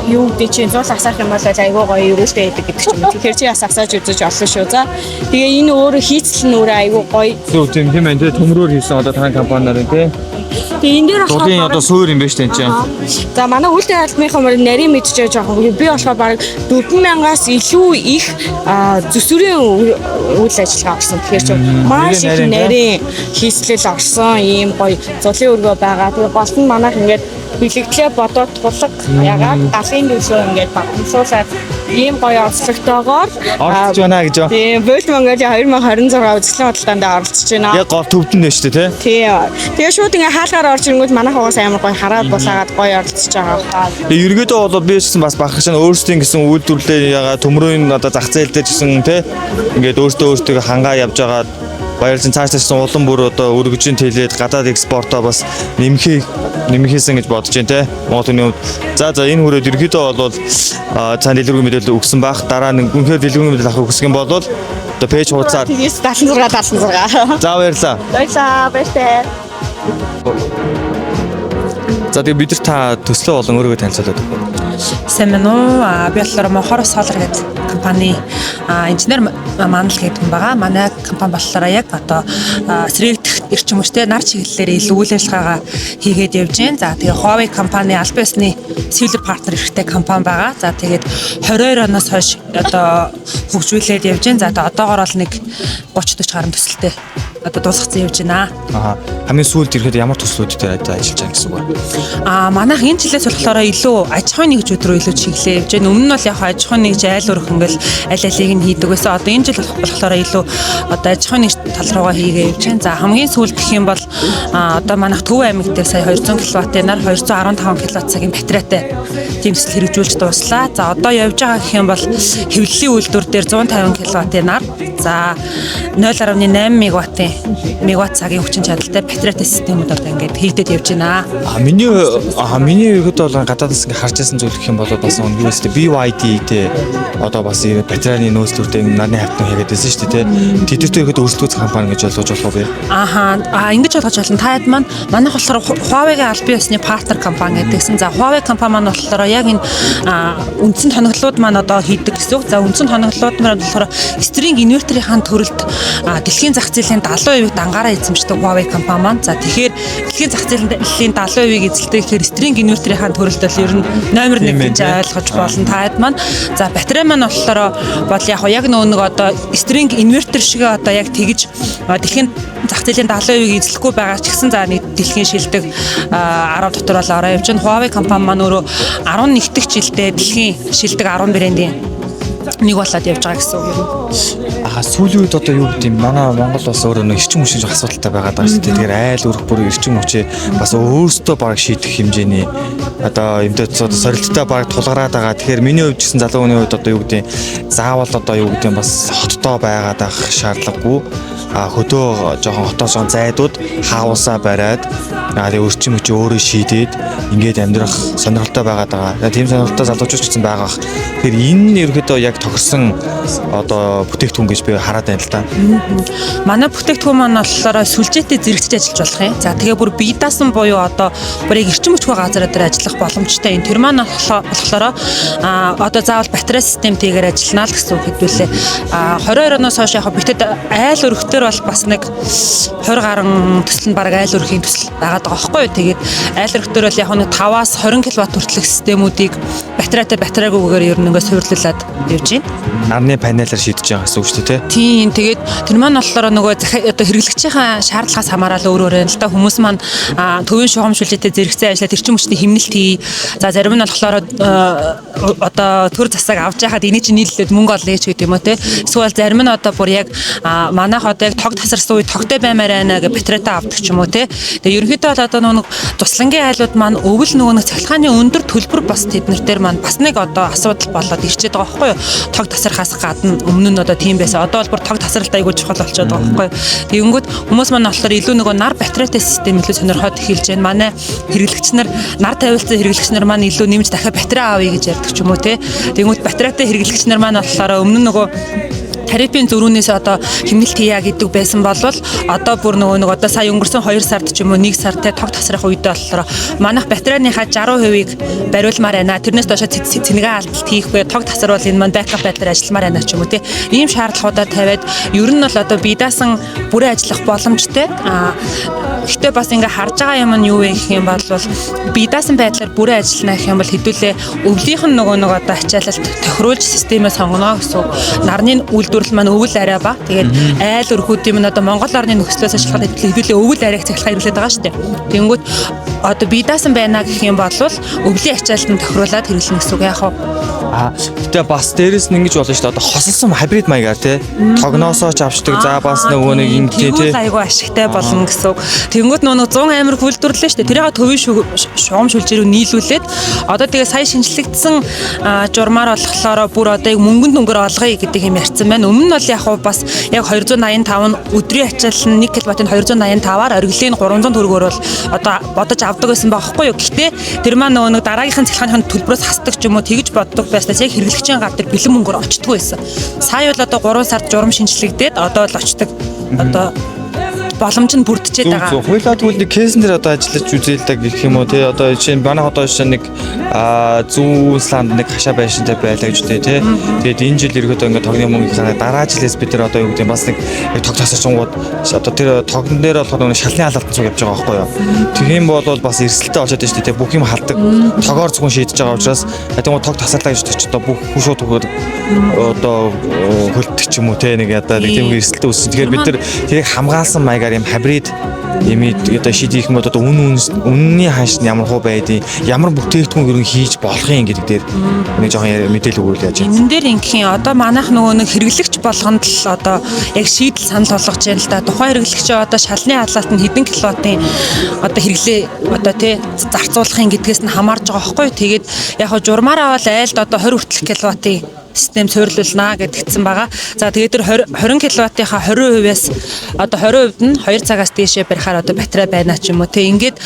S5: юу гэдэг чинь зул асаах юм бол айгүй гоё эрүүлтэй байдаг гэдэг ч юм. Тэгэхээр чи бас асааж үзэж олно шүү. За. Тэгээ энэ өөрөө хийцэл нь өөрөө айгүй гоё.
S1: Зөв тийм тийм байна те. Төмрөөр хийсэн одоо та компани нарын те.
S5: Тэгээ энэ дээр болохоор
S1: Зулын одоо суур юм байна штэ энэ чинь.
S5: За манай үйлдвэр албаныхаа мөр нарийн мэдчихэж жоохон би болохоор бараг 4000-аас илүү их зүсвэрийн үйл ажиллагаа орсон. Тэгэхээр чи маш их
S1: нарийн,
S5: нарийн хийслэл орсон ийм гоё зулын өргөө байгаа. Тэгээ гол нь манайх ингээд бэлэгдлээ бодоод тулга ягаад далын төлөө ингээд багтамсуулаад ийм гоё онцлогтойгоор
S1: Оролцож байна гэж.
S5: Тийм, Bolt Mongolia 2026 үзэсгэлэн худалдаанд оролцож байна.
S1: Яг гол төвдөн нэ штэ те.
S5: Тийм. Тэгээ шууд ингээ хаалгаар орж ирэнгүүт манайх угаас амар гоё хараад булаагаад гоё оролцож байгаа.
S1: Тэгээ ерөөдөө бол би ч гэсэн бас бахарх чинь өөрсдийн гэсэн үйлдвэрлэлээ ягаа төмрийн одоо зах зээл дээр ч гэсэн те ингээд өөртөө өөртөө хангаа явж байгаа баярлсан цаашдаа ч гэсэн улам бүр одоо өргөжин тэлээд гадаад экспортоо бас нэмэхээсэн гэж бодож байна те Монгол хүний хувьд. За за энэ хүрээд ерөөдөө бол цаана дэлгэрэнгүй мэдээлэл өгсөн байх. Дараа нь үнэхээр дэлгэрэнгүй мэдээлэл авах хүсэх юм бол одоо пэйж хуудасаар
S5: Тэгээс 76 76.
S1: за баярлалаа.
S5: Баярлалаа, баяртай.
S1: За тэгээ бид нар та төслөө болон өөрийгөө танилцуулаад өгье.
S6: Сайн байна уу? Би болохоор Монхор Solar гэдэг компани инженер Манал гэдэг хүн байгаа. Манай компани болохоор яг одоо сэргээгдэх эрчим хүчтэй нар чиглэлээр илүү үйл ажиллагаагаа хийгээд явж байна. За тэгээ Huawei компани албан ёсны silver partner эрхтэй компани байгаа. За тэгээд 22 оноос хойш одоо хөгжүүлээд явж байна. За тэгээ одоогор бол нэг 30 40 гаруй төсөлтэй одоо дуусгацсан явж байна.
S1: Аа хамгийн сүүлд ирэхэд ямар төслүүд дээр ажиллаж байгаа гэсэн үг вэ?
S6: Манайх энэ жилээс болохоор илүү аж ахуйн нэгжүүд рүү илүү чиглээ явж байна. Өмнө нь бол яг аж ахуйн нэгж айл өрх ингээл аль алийг нь хийдэг байсан. Одоо энэ жил болохоор илүү одоо аж ахуйн нэгж тал руугаа хийгээ явж байна. За хамгийн сүүлд гэх юм бол одоо манайх Төв аймаг дээр сая 200 кВт-ын нар 215 кВт цагийн батарейтай тийм төсөл хэрэгжүүлж дууслаа. За одоо явж байгаа гэх юм бол хэвлэлийн үйлдвэр дээр 150 кВт-ын нар за 0.8 мегаваттын мегаватт цагийн хүчин чадалтай батарейтай системүүд одоо ингээд хийгдээд явж байна.
S1: А миний ерөөдөө бол гадаадас ингээ харж байсан зүйл гэх юм бол бас нэг юу өстэй BYD те одоо бас энэ батарейны нөөцлүүдээ нарны хавтан хийгээд байсан шүү дээ те. Тэдэртэй ихэд өрсөлдөөц компани гэж ойлгож болох уу бэ?
S6: Ааха ингэж ойлгож байна. Та хэд маань манайх болохоор Huawei-гийн албан ёсны партнер компани гэдэгсэн. За Huawei компани маань болохоор яг энэ үндсэн тоноглолууд маань одоо хийдэг гэсэн үг. За үндсэн тоноглолууд маань болохоор string inverter-ийн төрөлд дэлхийн зах зээлийн 70% дангаараа эзэмшдэг Huawei компани маань. За тэгэхээр дэлхийн зах зээлийн 70%-ийг эзэлдэг гэхээр string inverter-ийн төрөлд бол ер нь номер 1 гэж ойлгож болно. Та хэд маань за батарей маань болохоор бол яг яг нөгөө нэг одоо string inverter шиг одоо яг тэгж дэлхийн зах зээлийн 70%-ийг эзлэхгүй байгаа ч гэсэн за нэг дэлхийн шилдэг 10 дотор бол ороо явж байна. Huawei компани маань өөрөө 11 дахь жилдээ дэлхийн шилдэг 10 брендийн Нэг болоод явж байгаа гэсэн үг юм.
S1: Аа, сүүлийн үед одоо юу гэдэг юм, манай Монгол бас өөрөө нэг эрчим хүчний жоох асуудалтай байгаад байгаа шүү дээ. Тэгэхээр айл өрх бүр эрчим хүчээ бас өөрсдөө бараг шийдэх хэмжээний одоо юмдээ сорилттой бараг тулгараад байгаа. Тэгэхээр миний хувьд ч гэсэн залуу хүний хувьд одоо юу гэдэг юм, заавал одоо юу гэдэг юм, бас хоттой байгаад байх шаардлагагүй. А хөдөө жоохон хотоос зайдууд хаусаа бариад, аа, тэгээ эрчим хүчээ өөрөө шийдээд ингээд амьдрах сонирхолтой байгаад байгаа. Тийм сонирхолтой залуучууд ч гэсэн байгаа. Тэгэхээр энэ ерөөхдөө яг тохирсон одоо бүтээгдэхүүн гэж би хараад байна л да.
S6: Манай бүтээгдэхүүн маань болохоор сүлжээтэй зэрэгцэж ажиллаж болох юм. За, тэгээ бүр бие даасан буюу одоо бүр яг эрчим хүчгүй газар дээр ажиллах боломжтой юм. Тэр маань болохоор одоо заавал батарей системтэйгээр ажиллана л гэсэн үг хэдүүлээ. 22 оноос хойш яг битэд айл өрхтөр бол бас нэг 20 гаруй төсөл нь баг айл өрхийн төсөл байгаад байгаа байхгүй юу. Тэгээд айл өрхтөр бол яг нэг 5-аас 20 кВт хүртэлх системүүдийг батарейтай, батарейгүйгээр ер нь ингээд суйрлуулад явж байна.
S1: Нарны панелаар шийдэж байгаа гэсэн үг шүү дээ, тий?
S6: Тийм, тэгээд тэр маань болохоор нөгөө одоо хэрэглэгчийн шаардлагаас хамаарал өөр өөр байна л да. Хүмүүс маань төвийн шугам шүлжээтэй зэрэгцээ ажиллаад эрчим хүчний хэмнэлт хий. За, зарим нь болохоор одоо төр засаг авч яхад энийг чинь нийлүүлээд мөнгө олно ч гэдэг юм уу, те. Эсвэл зарим нь одоо бүр яг манайх одоо яг тог тасарсан үе тогтой баймаар байна гэж батарейтай авдаг ч юм уу, те. Тэгээ ерөнхийдөө бол одоо нөгөө туслангийн айлууд маань өвөл нөгөө нэг цахилгааны өндөр төлбөр бас тэднэр дээр маань бас нэг одоо асуудал болоод ирчээд байгаа байхгүй юу. Тог тасархаас гадна өмнө нь одоо тийм байсан. Одоо бол бүр тог тасралт айгүй чухал болчиход байгаа байхгүй юу. Тэгэнгүүт хүмүүс маань болохоор илүү нөгөө нар батарейтай систем илүү сонирхоод эхэлж байна. Манай хэрэглэгч нар, нар тавиулсан хэрэглэгч нар маань илүү нэмж дахиад батарей авъя гэж ярьдаг ч юм уу, те. Тэгэнгүүт батарейтай хэрэглэгч нар маань болохоор өмнө нь нөгөө тарифын зөрүүнээс одоо хэмнэлт хийя гэдэг байсан бол одоо бүр нөгөө нэг одоо сая өнгөрсөн 2 сард ч юм уу, 1 сар, те, тог тасрах үедээ болохоор манайх батарейныхаа 60%-ийг бариулмаар байна. Тэрнээс доошо цэнгээ алдалт хийхгүй, тог тасарвал энэ маань backup байдлаар ажилламаар байна ч юм уу, те. Ийм шаардлагуудаа тавиад ер нь бол одоо бие даасан бүрэн ажиллах боломжтой. Аа, гэхдээ бас ингээ харж байгаа юм нь юу вэ гэх юм бол бие даасан байдлаар бүрэн ажиллана гэх юм бол хэдүүлээ өвлийнх нь нөгөө нэг одоо ачаалалт тохируулж системээ сонгоно гэсэн үг. Нарны үйлдвэрлэл маань өвөл арай ба. Тэгээд айл өрхүүдийн минь одоо Монгол орны нөхцлөөс ашиглахад хэдүүлээ өвөл арайг цахилгаан хэрэглээд байгаа шүү дээ. Тэнгүүт одоо бие даасан байна гэх юм бол өвлийн ачаалтанд тохируулаад хэрэглэнэ гэсэн үг яах вэ?
S1: Аа, гэтээ бас дээрэс нь ингэж болно шүү дээ. Одоо хосолсон хибрид маягаар, тий. Тогноосоо ч авчдаг. За, бас нөгөө нэг юм, тий, тий.
S6: Тэгвэл айгүй ашигтай болно гэсэн үг. Тэнгүүт нөгөө 100 амир үйлдвэрлэлээ шүү дээ. Тэрийг төвийн шугам шүлжээ рүү нийлүүлээд одоо тэгээ сая шинжлэгдсэн журмаар болохоор бүр одоо яг мөнгөнд дүнгээр олгоё гэдэг юм ярьсан байна. Өмнө нь бол яг хуу бас яг 285 нь өдрийн ачаал нь 1 кВт-ын 285-аар, оргилын 300 төгрөгөөр бол одоо бодож авдаг байсан байхгүй юу. Гэхдээ тэр маань нөгөө нэг дараагийнхын цахилгааныхын төлбөрөөс хасдаг ч юм уу, тэгж боддог байснаас яг хэрэглэгчийн гар дээр бэлэн мөнгөөр очтгүй байсан. Сая бол одоо 3 сард журам шинжлэгдээд одоо л очдог. Одоо боломж нь бүрдчихэд байгаа.
S1: Зөв. Хуйлаа, тэгвэл нэг case-эн дээр одоо ажиллаж үзье л да гэх юм уу, тий. Одоо жишээ нь манай одоо жишээ нэг зүүн сланд нэг хашаа байшинтай байлаа гэж үү, тий. Тэгээд энэ жил ерөөдөө ингээд тогны мөнгө хараа, дараа жилээс бид нар одоо юу гэдэг юм, бас нэг яг тог тасарчингууд одоо тэр тогн дээр болохоор нэг шалны халаалтан цуг явж байгаа байхгүй юу. Тэгэх юм бол бас эрсдэлтэй болчиход байна шүү дээ, тий. Бүх юм халдаг. Тогоор зөвхөн шийдэж байгаа учраас тэгвэл тог тасарлаа гэж одоо бүх шууд өгөөд одоо хөлдөх ч юм уу, тий, нэг одоо нэг тийм эрсдэлтэй өссөн. Тэгэхээр бид нар тэрийг хамгаалсан маягаар юм хибрид юм одоо шийдэх юм бол одоо үнний ханш нь ямар хуу байдیں, ямар бүтээгдэхүүн ер нь хийж болох юм гэдэг дээр нэг жоохон мэдээлэл өгвөл яаж юм.
S6: Энэ дээр ингэхийн одоо манайх нөгөө нэг хэрэглэгч болгонд л одоо яг шийдэл санал болгож байна л да. Тухайн хэрэглэгчээ одоо шалны халаалт нь хэдэн киловаттын одоо хэрэглээ одоо, тий, зарцуулахын гэдгээс нь хамаарж байгаа байхгүй юу. Тэгээд яг хоо журмаараа бол айлд одоо 20 хүртэлх киловаттын систем суйрлуулнаа гэдгцэн байгаа. За, тэгээд тэр 20 кВт-ийнхаа 20%-аас одоо 20% нь 2 цагаас дээшээ барихаар одоо батарей байна ч юм уу. Тэг ингээд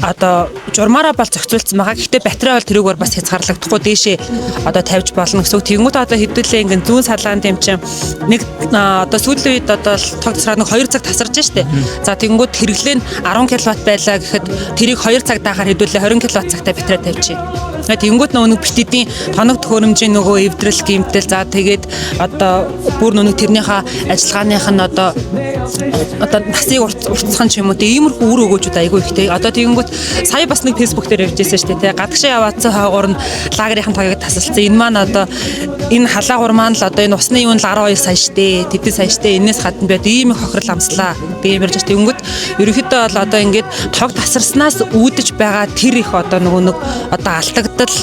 S6: одоо журмаараа бол зохицуулсан байгаа. Гэхдээ батарей бол тэрүүгээр бас хязгаарлагдахгүй дээшээ одоо тавьж болно гэсэн үг. Тэнгүүт одоо хэдүүлээ ингээд зүүн салаанд юм чинь нэг одоо сүүлийн үед одоо тог тасраад нэг 2 цаг тасарж штэ. За, тэнгүүт хэрэглээ нь 10 кВт байлаа гэхэд тэрийг 2 цаг даахаар хэдүүлээ 20 кВт цагтай батарей тавьчих. Тэнгүүт нөгөө нэг битидийн тоног төхөөрөмжийн нөгөө эвдрэл гэмтэл, за тэгээд одоо бүр нөгөө тэрнийхээ ажиллагааных нь одоо насыг уртсах ч юм уу, тиймэрхүү үр өгөөжүүд айгүй ихтэй. Одоо тэгэнгүүт сая бас нэг Facebook дээр явж байсан шүү дээ. Гадагшаа яваадсан хойгуур нь лагерийн тогийг тасалсан. Энэ маань одоо энэ халаагур маань л одоо энэ усны юун л 12 сая штэ. Тэдэн сая штэ. Энээс гадна байд ийм их хохирол амслаа. Тийм ярьж байна. Тэгэнгүүт ерөнхийдөө бол одоо ингээд тог тасарснаас үүдэж байгаа тэр их одоо нөгөө нэг одоо алдагдал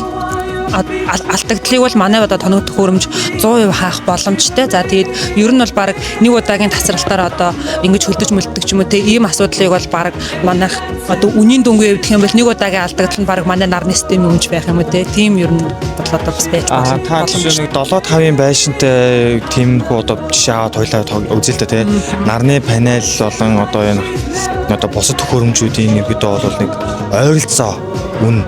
S6: алдагдлыг бол манай одоо тоног төхөөрөмж 100% хаах боломжтой. За тэгээд ер нь бол баг нэг удаагийн тасралтаар одоо ингэж хөлдөж мөлддөг ч юм уу те ийм асуудлыг бол баг манайх одоо үнийн дүнгүй явах юм бол нэг удаагийн алдагдал нь баг манай нарны системийн үнж байх юм уу те. Тийм ер нь бол одоо бас байж
S1: Аа та жишээ нэг 7 5-ын байшинтай тиймэрхүү одоо жишээ аваад хоёлаа үзээ л да тий. Нарны панел болон одоо энэ одоо бусад төхөөрөмжүүдийн ерөөдөө бол нэг ойролцоо үн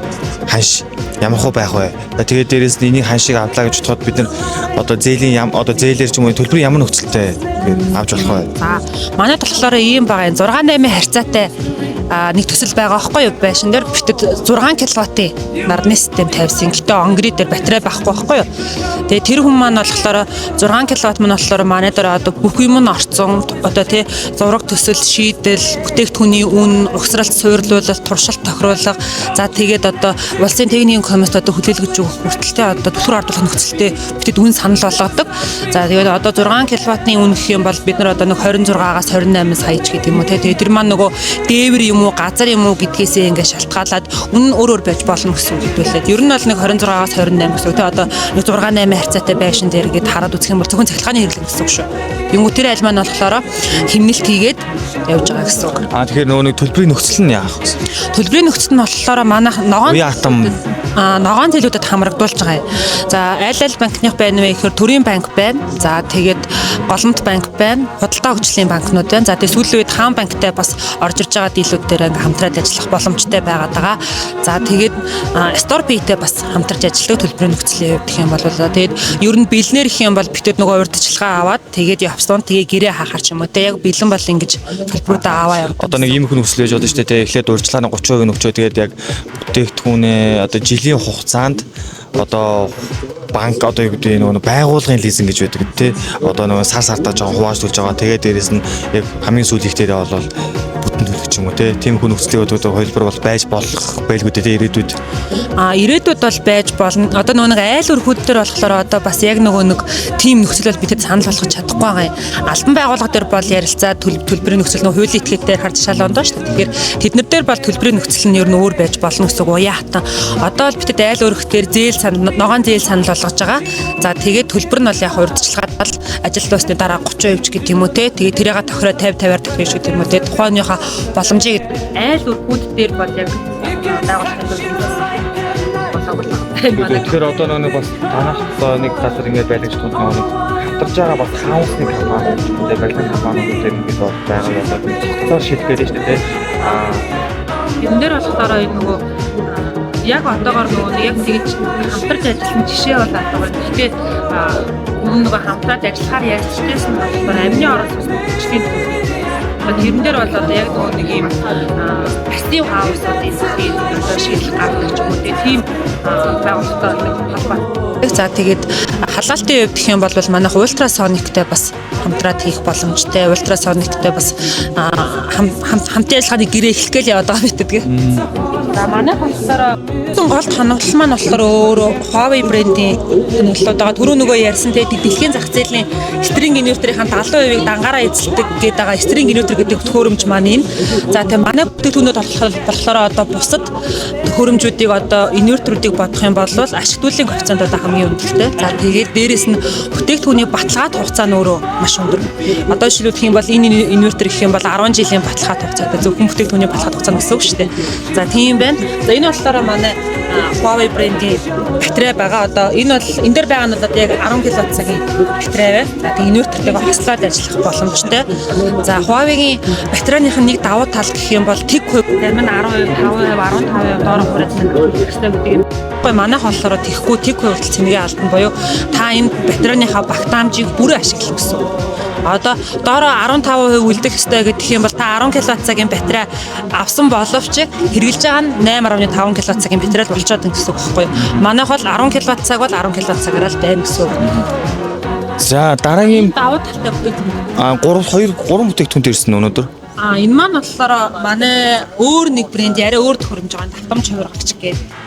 S1: ханш ямар хөө байх вэ? Тэгээд дээрэс нь энийг ханшиг авлаа гэж бодоход бид нар одоо зээлийн ям одоо зээлэр ч юм уу төлбөрийн ямар нөхцөлтэй авч болох вэ?
S6: За манайд болохоор ийм байгаа юм 6 8 харьцаатай нэг төсөл байгаа байхгүй юу байшин дээр битэд 6 кВт-ийн нарны систем тавьсан. Гэтэ онгри дээр батарей байхгүй байхгүй юу. Тэгээ тэр хүн маань болохоор 6 кВт маань болохоор манай дээр одоо бүх юм нь орцсон. Одоо тий зураг төсөл, шийдэл, бүтээгдэхүүний үн, угсралт суйрлуулалт, туршилт тохируулга. За тэгээд одоо улсын техникийн комист одоо хүлээлгэж өгөх хүртэлтэй одоо түлхүүр ардуулах нөхцөлтэй битэд үн санал болгодог. За тэгээд одоо 6 кВт-ийн үн гэх юм бол бид нар одоо нэг 26-аас 28 сая ч гэдэг юм уу те. Тэгээд тэр маань нөгөө дээвэр юм уу, газар юм уу гэдгээсээ ингээд шалтгаалаад үн нь өөр өөр байж болно гэсэн үг хэвлээд. Ер нь бол нэг 26-аас 28 гэсэн үг те. Одоо нэг 6 8 харьцаатай байшин дээр ингээд хараад үзэх юм бол зөвхөн цахилгааны хэрэглээ гэсэн үг шүү. Тэнгүү тэр айл маань болохоор хэмнэлт хийгээд явж байгаа гэсэн үг.
S1: Аа тэгэхээр нөгөө нэг төлбөрийн нөхцөл нь яах вэ?
S6: Төлбөрийн нөхцөл нь болохоор манайх ногоон
S1: Уян атом
S6: ногоон зээлүүдэд хамрагдуулж байгаа юм. За аль аль банкных байна вэ гэхээр төрийн банк байна. За тэгээд Голомт банк байна, Худалдаа хөгжлийн банкнууд байна. За тэгээд сүүлийн үед Хаан банктай бас орж ирж байгаа дийлүүд дээр ингээ хамтраад ажиллах боломжтой байгаад байгаа. За тэгээд Store Pay-тэй бас хамтарч ажилладаг төлбөрийн нөхцөлийн хувьд гэх юм бол тэгээд ер нь бэлнээр гэх юм бол битэд нөгөө урьдчилгаа аваад тэгээд явсан тэгээ гэрээ хаахар ч юм уу те яг бэлэн бол ингэж төлбөрүүдээ аваа явдаг.
S1: Одоо нэг ийм их нөхцөл байж болно шүү дээ. Тэ эхлээд урьдчилгааны 30% нөхчөө тэгээд яг бүтээгдэхүүнээ одоо жилийн хугацаанд одоо банк одоо юу гэдэг нөгөө байгууллагын лизинг гэж байдаг тий. Одоо нөгөө сар сартаа жоохон хувааж төлж байгаа. Тэгээд дээрэс нь яг хамгийн сүүлийн дээрээ бол бүтэн төлөх ч юм уу тий. Тийм их нөхцөлийг одоо хувилбар бол байж болох байлгүй дээ тий ирээдүйд.
S6: А ирээдүйд бол байж болно. Одоо нөгөө нэг айл өрхүүд дээр болохоор одоо бас яг нөгөө нэг тим нөхцөл бол бидэд санал болгож чадахгүй байгаа юм. Албан байгууллага дээр бол ярилцаа төлбөрийн нөхцөл нөгөө хуулийн этгээд дээр харж шал ондоо шүү дээ. Тэгэхээр тэднэр дээр бол төлбөрийн нөхцөл нь ер нь өөр байж болно гэсэн үг уяа хатан. Одоо л бидэд айл өрх дээр зээл санал ногоон зээл санал болгож байгаа. За тэгээд төлбөр нь бол яг урьдчилгаад л ажил дуусны дараа 30% ч гэдэг юм уу те. Тэгээд тэрийг тохироо 50 50-аар тохирно шүү гэдэг юм уу те. Тухайныхаа боломжийг айл өрхүүд дээр бол яг байгууллагын
S1: Тэгэхээр одоо нөгөө бас танах одоо нэг газар ингээд байлгаж тул нөгөө нэг хамтарч байгаа бас хаусны компани тэгээ барилгын компаниуд дээр ингээд бол байгаа болоод цогцоор шийдэх гээд шүү дээ тий. Аа
S6: Тэрэн дээр болохоор энэ нөгөө яг одоогоор нөгөө нэг яг тэгж хамтарч ажилласан жишээ бол алга байна. Гэхдээ өмнө нөгөө хамтраад ажиллахаар ярьчихсан нь болохоор амны орон сууцны хөгжлийн төв. Тэрэн дээр бол одоо яг нөгөө нэг ийм пассив хаусуудын тийм одоо шийдэл гаргадаг ч юм уу тийм байгууллагатай холбоотой. За тэгээд халаалтын хувьд гэх юм бол манайх ультрасониктэй бас хамтраад хийх боломжтой. Ультрасониктэй бас хамтын ажиллагааны гэрээ эхлэх гээл яваад байгаа битэд гэ. За манайх болохоор гол тоноглол маань болохоор өөрөө Huawei брендийн тоноглолууд байгаа. Түрүү нөгөө ярьсан те дэлхийн зах зээлийн string inverter-ийн 70%-ийг дангаараа эзэлдэг гэдэг байгаа. String inverter гэдэг төхөөрөмж маань энэ. За тэгээ манай бүтээгдэхүүнүүд болохоор одоо бусад төхөөрөмжүүдийг одоо инвертерүүдийг бодох юм бол ашиг төлөлийн коэффициент одоо хамгийн өндөртэй. За тэгээд дээрэс нь бүтээгдэхүүний баталгаат хугацаа нь өөрөө маш өндөр. Одоо жишээлбэл юм бол энэ инвертер гэх юм бол 10 жилийн баталгаат хугацаатай зөвхөн бүтээгдэхүүний баталгаат хугацаа гэсэн үг шүү дээ. За тийм байна. За энэ болохоор манай Huawei брендийн батарей байгаа. Одоо энэ бол энэ дээр байгаа нь бол яг 10 кВт цагийн батарей байна. За тэг инвертертэйгээ хослоод ажиллах боломжтой. За Huawei-гийн батарейных нь нэг давуу тал гэх юм бол тэг хувь зарим нь 10%, 5%, 15% доор хураацсан хэрэгтэй гэдэг юм. Манайх болохоор тэхгүй тэг хувь хүртэл цэнгээ алдна буюу та энэ батарейныхаа багтаамжийг бүрэн ашиглах гэсэн үг. Одоо доороо 15% үлдэх ёстой гэдэг юм бол та 10 кВт цагийн батарей авсан боловч хэрэглэж байгаа нь 8.5 кВт цагийн батарей л болчиход байна гэсэн үг байхгүй юу? Манайх бол 10 кВт цаг бол 10 кВт цагаараа л байна гэсэн үг.
S1: За дараагийн
S6: давуу талтай бүтээгдэхүүн.
S1: 3 2 3 бүтээгдэхүүн дээрсэн өнөөдөр.
S6: А энэ маань болохоор манай өөр нэг брэнд яриа өөр төхөөрөмж байгаа давтамж хувиргагч гэдэг.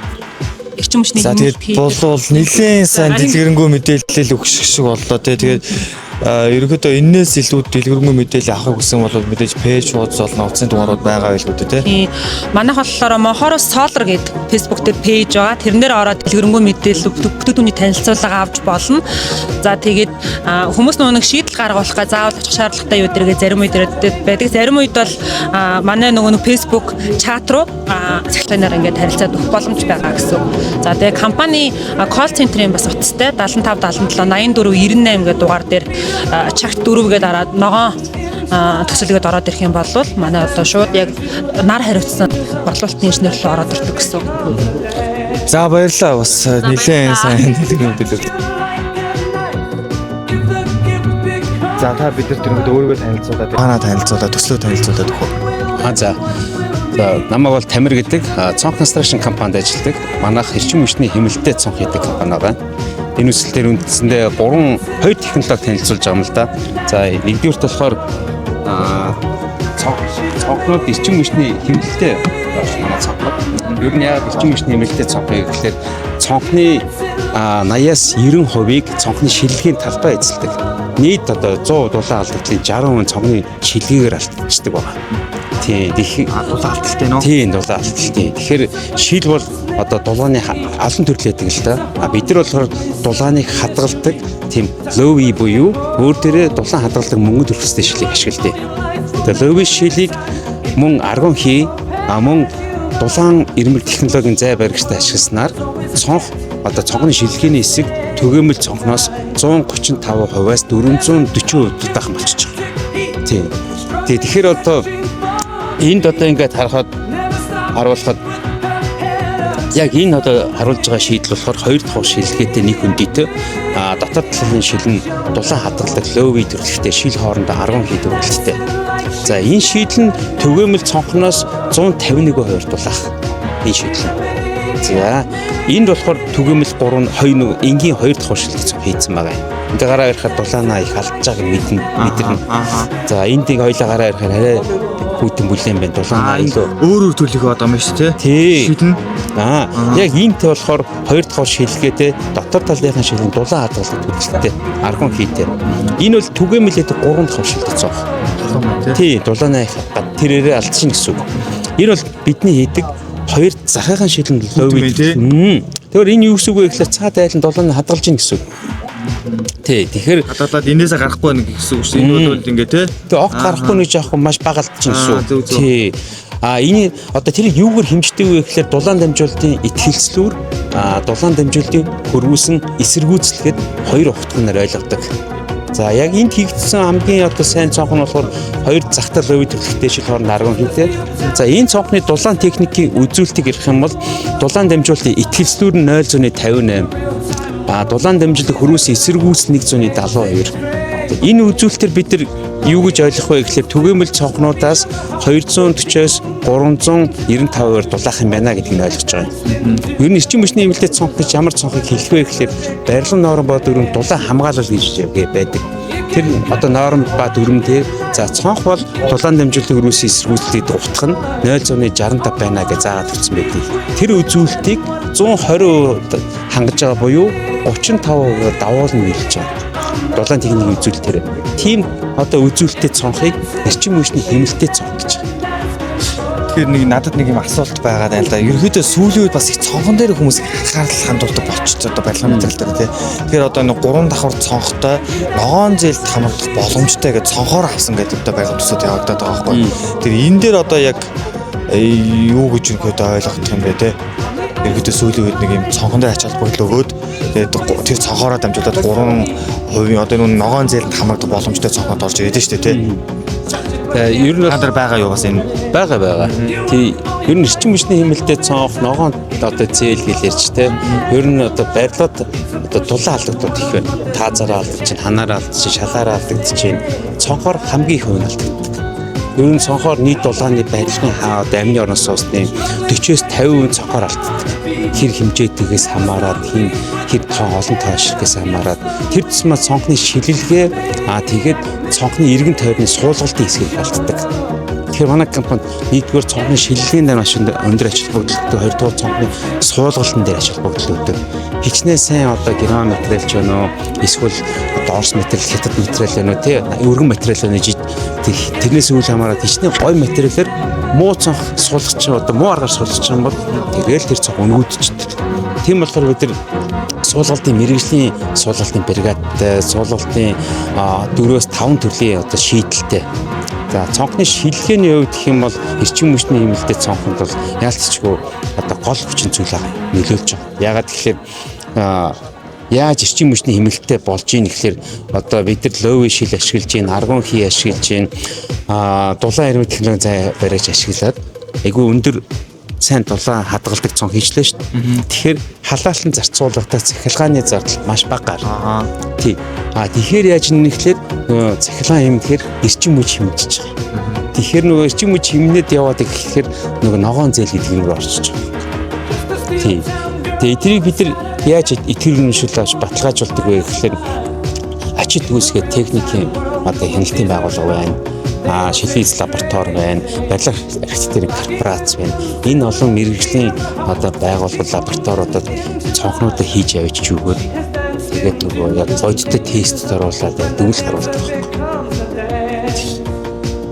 S6: Эрчим хүчний
S1: За тэгээд болвол нэлээд сайн дэлгэрэнгүй мэдээлэл өгөх шиг боллоо тий. Тэгээд Ерөнхийдөө энээс илүү дэлгэрэнгүй мэдээлэл авахыг хүсэн бол мэдээж page хуудас болон утасны дугаарууд байгаа байлгүй дээ, тий.
S6: Тийм. Манайх болохоор Monkhorus Solar гэдэг Facebook дээр page байгаа. Тэрнээр ороод дэлгэрэнгүй мэдээлэл бүтээгдэхүүний танилцуулга авч болно. За тэгээд хүмүүс нөгөө нэг шийдэл гаргуулах га заавал очих шаардлагатай юу дэргээ зарим үед байдаг. Зарим үед бол манай нөгөө нэг Facebook chat руу цахилгаанаар ингээд харилцаад өгөх боломж байгаа гэсэн. За тэгээд компани call center-ийн бас утастай 75 77 84 98 гэдэг дугаар дээр чагт 4 гэдэг дараад ногоон төсөлгөөд ороод ирэх юм бол манай одоо шууд яг нар хариуцсан борлуулалтын инженер рүү ороод ирдэг гэсэн.
S1: За, баярлалаа, бас нэлээд сайн дэлгэрэнгүй мэдээлэл. За, та бид нар тэрнүүд өөрийгөө танилцуулаад, манай танилцуулаад, төслөө танилцуулаад өгөх үү?
S7: А за. За, намайг бол Тамир гэдэг, Цонх Construction компанид ажилладаг. Манайх эрчим хүчний хэмнэлтэд цонх хийдэг компани байна. Энэ үсэл дээр үндсэндээ 3 2 технологи танилцуулж байгаа юм л да. За, нэгдүгээрт болохоор цонхнууд эрчим хүчний хэмнэлтэд манай цонхнууд. Ер нь яг эрчим хүчний хэмнэлтэд цонхыг гэхлээр цонхны 80-аас 90%-ийг цонхны шилэлгийн талбай эзэлдэг. Нийт одоо 100% дулаан алдагдлын 60% цонхны шилгээгээр алдчихдаг байна. Тийм. Тэгэхээр
S1: Дулаан алдалтай нөө.
S7: Тийм, дулаан алдалтай. Тэгэхээр шил бол одоо дулааны олон төрөл байдаг л да. А бид нар болохоор дулааныг хадгалдаг тийм low-E буюу өөр дээрээ дулаан хадгалдаг мөнгө төрөлхтэй шилийг ашигладаг. Тэгээ low-E шилийг мөн аргон хий, а мөн дулаан ирмэг технологийн зай баригчтай ашигласнаар цонх одоо цонхны шилгээний хэсэг түгээмэл цонхноос 135%-аас 440% дутаахан болчихж байгаа. Тийм. Тэгээ тэгэхээр одоо энд одоо ингээд харахад харуулхад яг энэ одоо харуулж байгаа шийдэл болохоор хоёр дахь шилгээтэй нэг хөндийтэй, а дотор талын шил нь дулаан хадгалдаг low-E төрөлхтэй, шил хоорондоо 10 хий төрөлхтэй. За, энэ шийдэл нь түгээмэл цонхноос 151% дулаах энэ шийдэл нь. За, энд болохоор түгээмэл 3 2 нэг энгийн хоёр дахь шилдэг цонх хийцэн байгаа юм. Ингээ гараа ирэхэд дулаанаа их алдаж байгааг мэднэ, мэдэрнэ. За, энд нэг хоёлаа гараа ирэхээр арай хүйтэн бүлээн байна. Дулаанаа илүү
S1: Өөр өөр төрлөх байгаа юм шүү, тий.
S7: Тий.
S1: Шидэн.
S7: Аа, яг энтэй болохоор хоёр дахь шилгээтэй дотор талынхаа шилэн дулаан хадгалах төрөлтэй аргон хийтэй. Энэ бол түгээмэлээд гурван дахь шилдэг цонх.
S1: Тий.
S7: Тий, дулаанаа их тэрээрээ алдчихна гэсэн үг. Энэ бол бидний хийдэг хоёр захыхан шилэн
S1: Хүйтэн тий.
S7: Тэгэхээр энэ юу гэсэн үг вэ гэхээр цаа дайлан дулаанаа хадгалж гин гэсэн үг. Тий, тэгэхээр
S1: Хадгалаад энээсээ гарахгүй нэг гэсэн үг шүү. Энэ бол ингээ тий.
S7: Тэгээ огт гарахгүй нэг жоохон маш бага алдчихна
S1: Аа,
S7: гэсэн
S1: зөв,
S7: үг.
S1: зөв.
S7: Тий. А энэ одоо тэрийг юугаар хэмждэг вэ гэхээр дулаан дамжуулалтын итгэлцлүүр, дулаан дамжуулалтын хөрвүүлсэн эсэргүүцэлгээд хоёр утганаар ойлгодог. За, яг энд хийгдсэн хамгийн одоо сайн цонх нь болохоор хоёр захтал үе төрөлхтэй шил хооронд арган хийтэй. За, энэ цонхны дулаан техникийн үзүүлэлтийг ярих юм бол дулаан дамжуулалтын итгэлцлүүр нь 0.58. А дулаан дамжуулалтын хөрвүүлсэн эсэргүүцэл 172. Энэ үзүүлэлтээр бид нар юу гэж ойлгох вэ гэхлээр түгээмэл цонхнуудаас 240-оос 395-аар дулаах юм байна гэдгийг нь ойлгож байгаа юм. Ер нь эрчим хүчний хэмнэлтэд цонх гэж ямар цонхыг хэлэх вэ гэхлээр барилга норм ба дүрэм дулаан хамгаалал гэж байдаг. Тэр одоо норм ба дүрэм дээр за цонх бол дулаан дамжуулалтын хөрвүүлсэн эсэргүүцэл гэдэг утга нь 0.65 байна гэж заагаад өгсөн байдаг. Тэр үзүүлэлтийг 120% хангаж байгаа буюу 35%-аар давуулна гэж байгаа дулаан техникийн үзүүлэлтээр. Тийм одоо үзүүлэлттэй цонхыг эрчим хүчний хэмнэлтэд цонх гэж байна.
S1: Тэгэхээр нэг надад нэг юм асуулт байгаа даа л да. Ерөнхийдөө сүүлийн үед бас их цонхон дээр хүмүүс их анхаарал хандуулдаг болчихсон одоо барилгын материал дээр, тий. Тэгэхээр одоо нэг гурван давхар цонхтой ногоон зээлд хамрагдах боломжтой гэж цонхоор авсан гэдэг одоо барилга төсөөд явагдаад байгаа байхгүй. Тэр энэ дээр одоо яг юу гэж ерөнхийдөө ойлгох юм бэ, тий? Ерөнхийдөө сүүлийн үед нэг юм цонхон дээр ач холбогдол өгөөд, тэгээд тэр цонхоороо дамжуулаад 3% одоо энэ ногоон зээлд хамрагдах боломжтой цонход орж ирээд шүү дээ, тий.
S7: Тэгээ ер нь бол
S1: Та нар байгаа юу бас энэ?
S7: байгаа байгаа. Тий, ер нь эрчим хүчний хэмнэлтэд цонх, ногоон одоо зээл гэлэрч те. Ер нь одоо барилгад одоо дулаан алдагдууд их байна. Таазаараа алдагдчих, ханаараа алдчих, шалаараа алдагдчих. Цонхоор хамгийн их хувь нь алдагддаг. Ер нь цонхоор нийт дулааны барилгын хаа одоо амны орноос суусны 40-оос 50% цонхоор алддаг. Хэр хэмжээтэйгээс хамаарат, хин хэр тоо олон тоо ашигээс хамаарат тэр тусмаа цонхны шилэлгээ, тэгээд цонхны эргэн тойрны суулгалтын хэсгийг алддаг. Тэгэхээр манай компани нэгдүгээр цонхны шилэлгээнд дээр маш өндөр ач холбогдолтой, хоёрдугаар цонхны суулгалтын дээр ач холбогдол өгдөг. Хичнээн сайн одоо герман материал ч байна уу, эсвэл одоо орос материал, хятад материал байна уу, тий, өргөн материал байна уу, тэрнээс үл хамааран хичнээн гоё материалаар муу цонх суулгач одоо муу аргаар суулгачих юм бол тэгэл тэр цонх өнгөдчихдөг. Тийм болохоор бид нар суулгалтын мэргэжлийн суулгалтын бригадтай, суулгалтын 4-5 төрлийн одоо шийдэлтэй. За цонхны шилгээний хувьд гэх юм бол эрчим хүчний хэмнэлтэд цонхонд бол яалтчгүй одоо гол хүчин зүйл байгаа нөлөөлж байгаа. Яагаад гэхээр яаж эрчим хүчний хэмнэлттэй болж ийн гэхээр одоо бид нар лови шил ашиглаж гин, аргон хий ашиглаж гин, дулаан эрмэг технологийн зай бариач ашиглаад айгүй өндөр сайн дулаан хадгалдаг цонх хийжлээ шүү дээ. Тэгэхээр халаалтан зарцуулгатай цахилгааны зардал маш бага гарна. Тий. А тэгэхээр яаж нэхлээр нөгөө цахилгаан хэмнэхээр эрчим хүч хэмжиж байгаа. Тэгэхээр нөгөө эрчим хүч хэмнээд яваад гэхээр нөгөө ногоон зээл гэдэг юм руу орчиж байгаа. Тий. Тэгээ эднийг бид нар яаж итгэр үнэмшил авч баталгаажуулдаг вэ гэхээр ачид үүсгээд техникийн одоо хяналтын байгууллага байна. Шилийц лаборатори байна, барилга архитектурын корпорац байна. Энэ олон мэргэжлийн одоо байгууллага лабораториудад цонхнуудаа хийж авчиж өгөөд тэгээд нөгөө яг бодиттой тест оруулаад дүгнэлт харуулдаг байхгүй.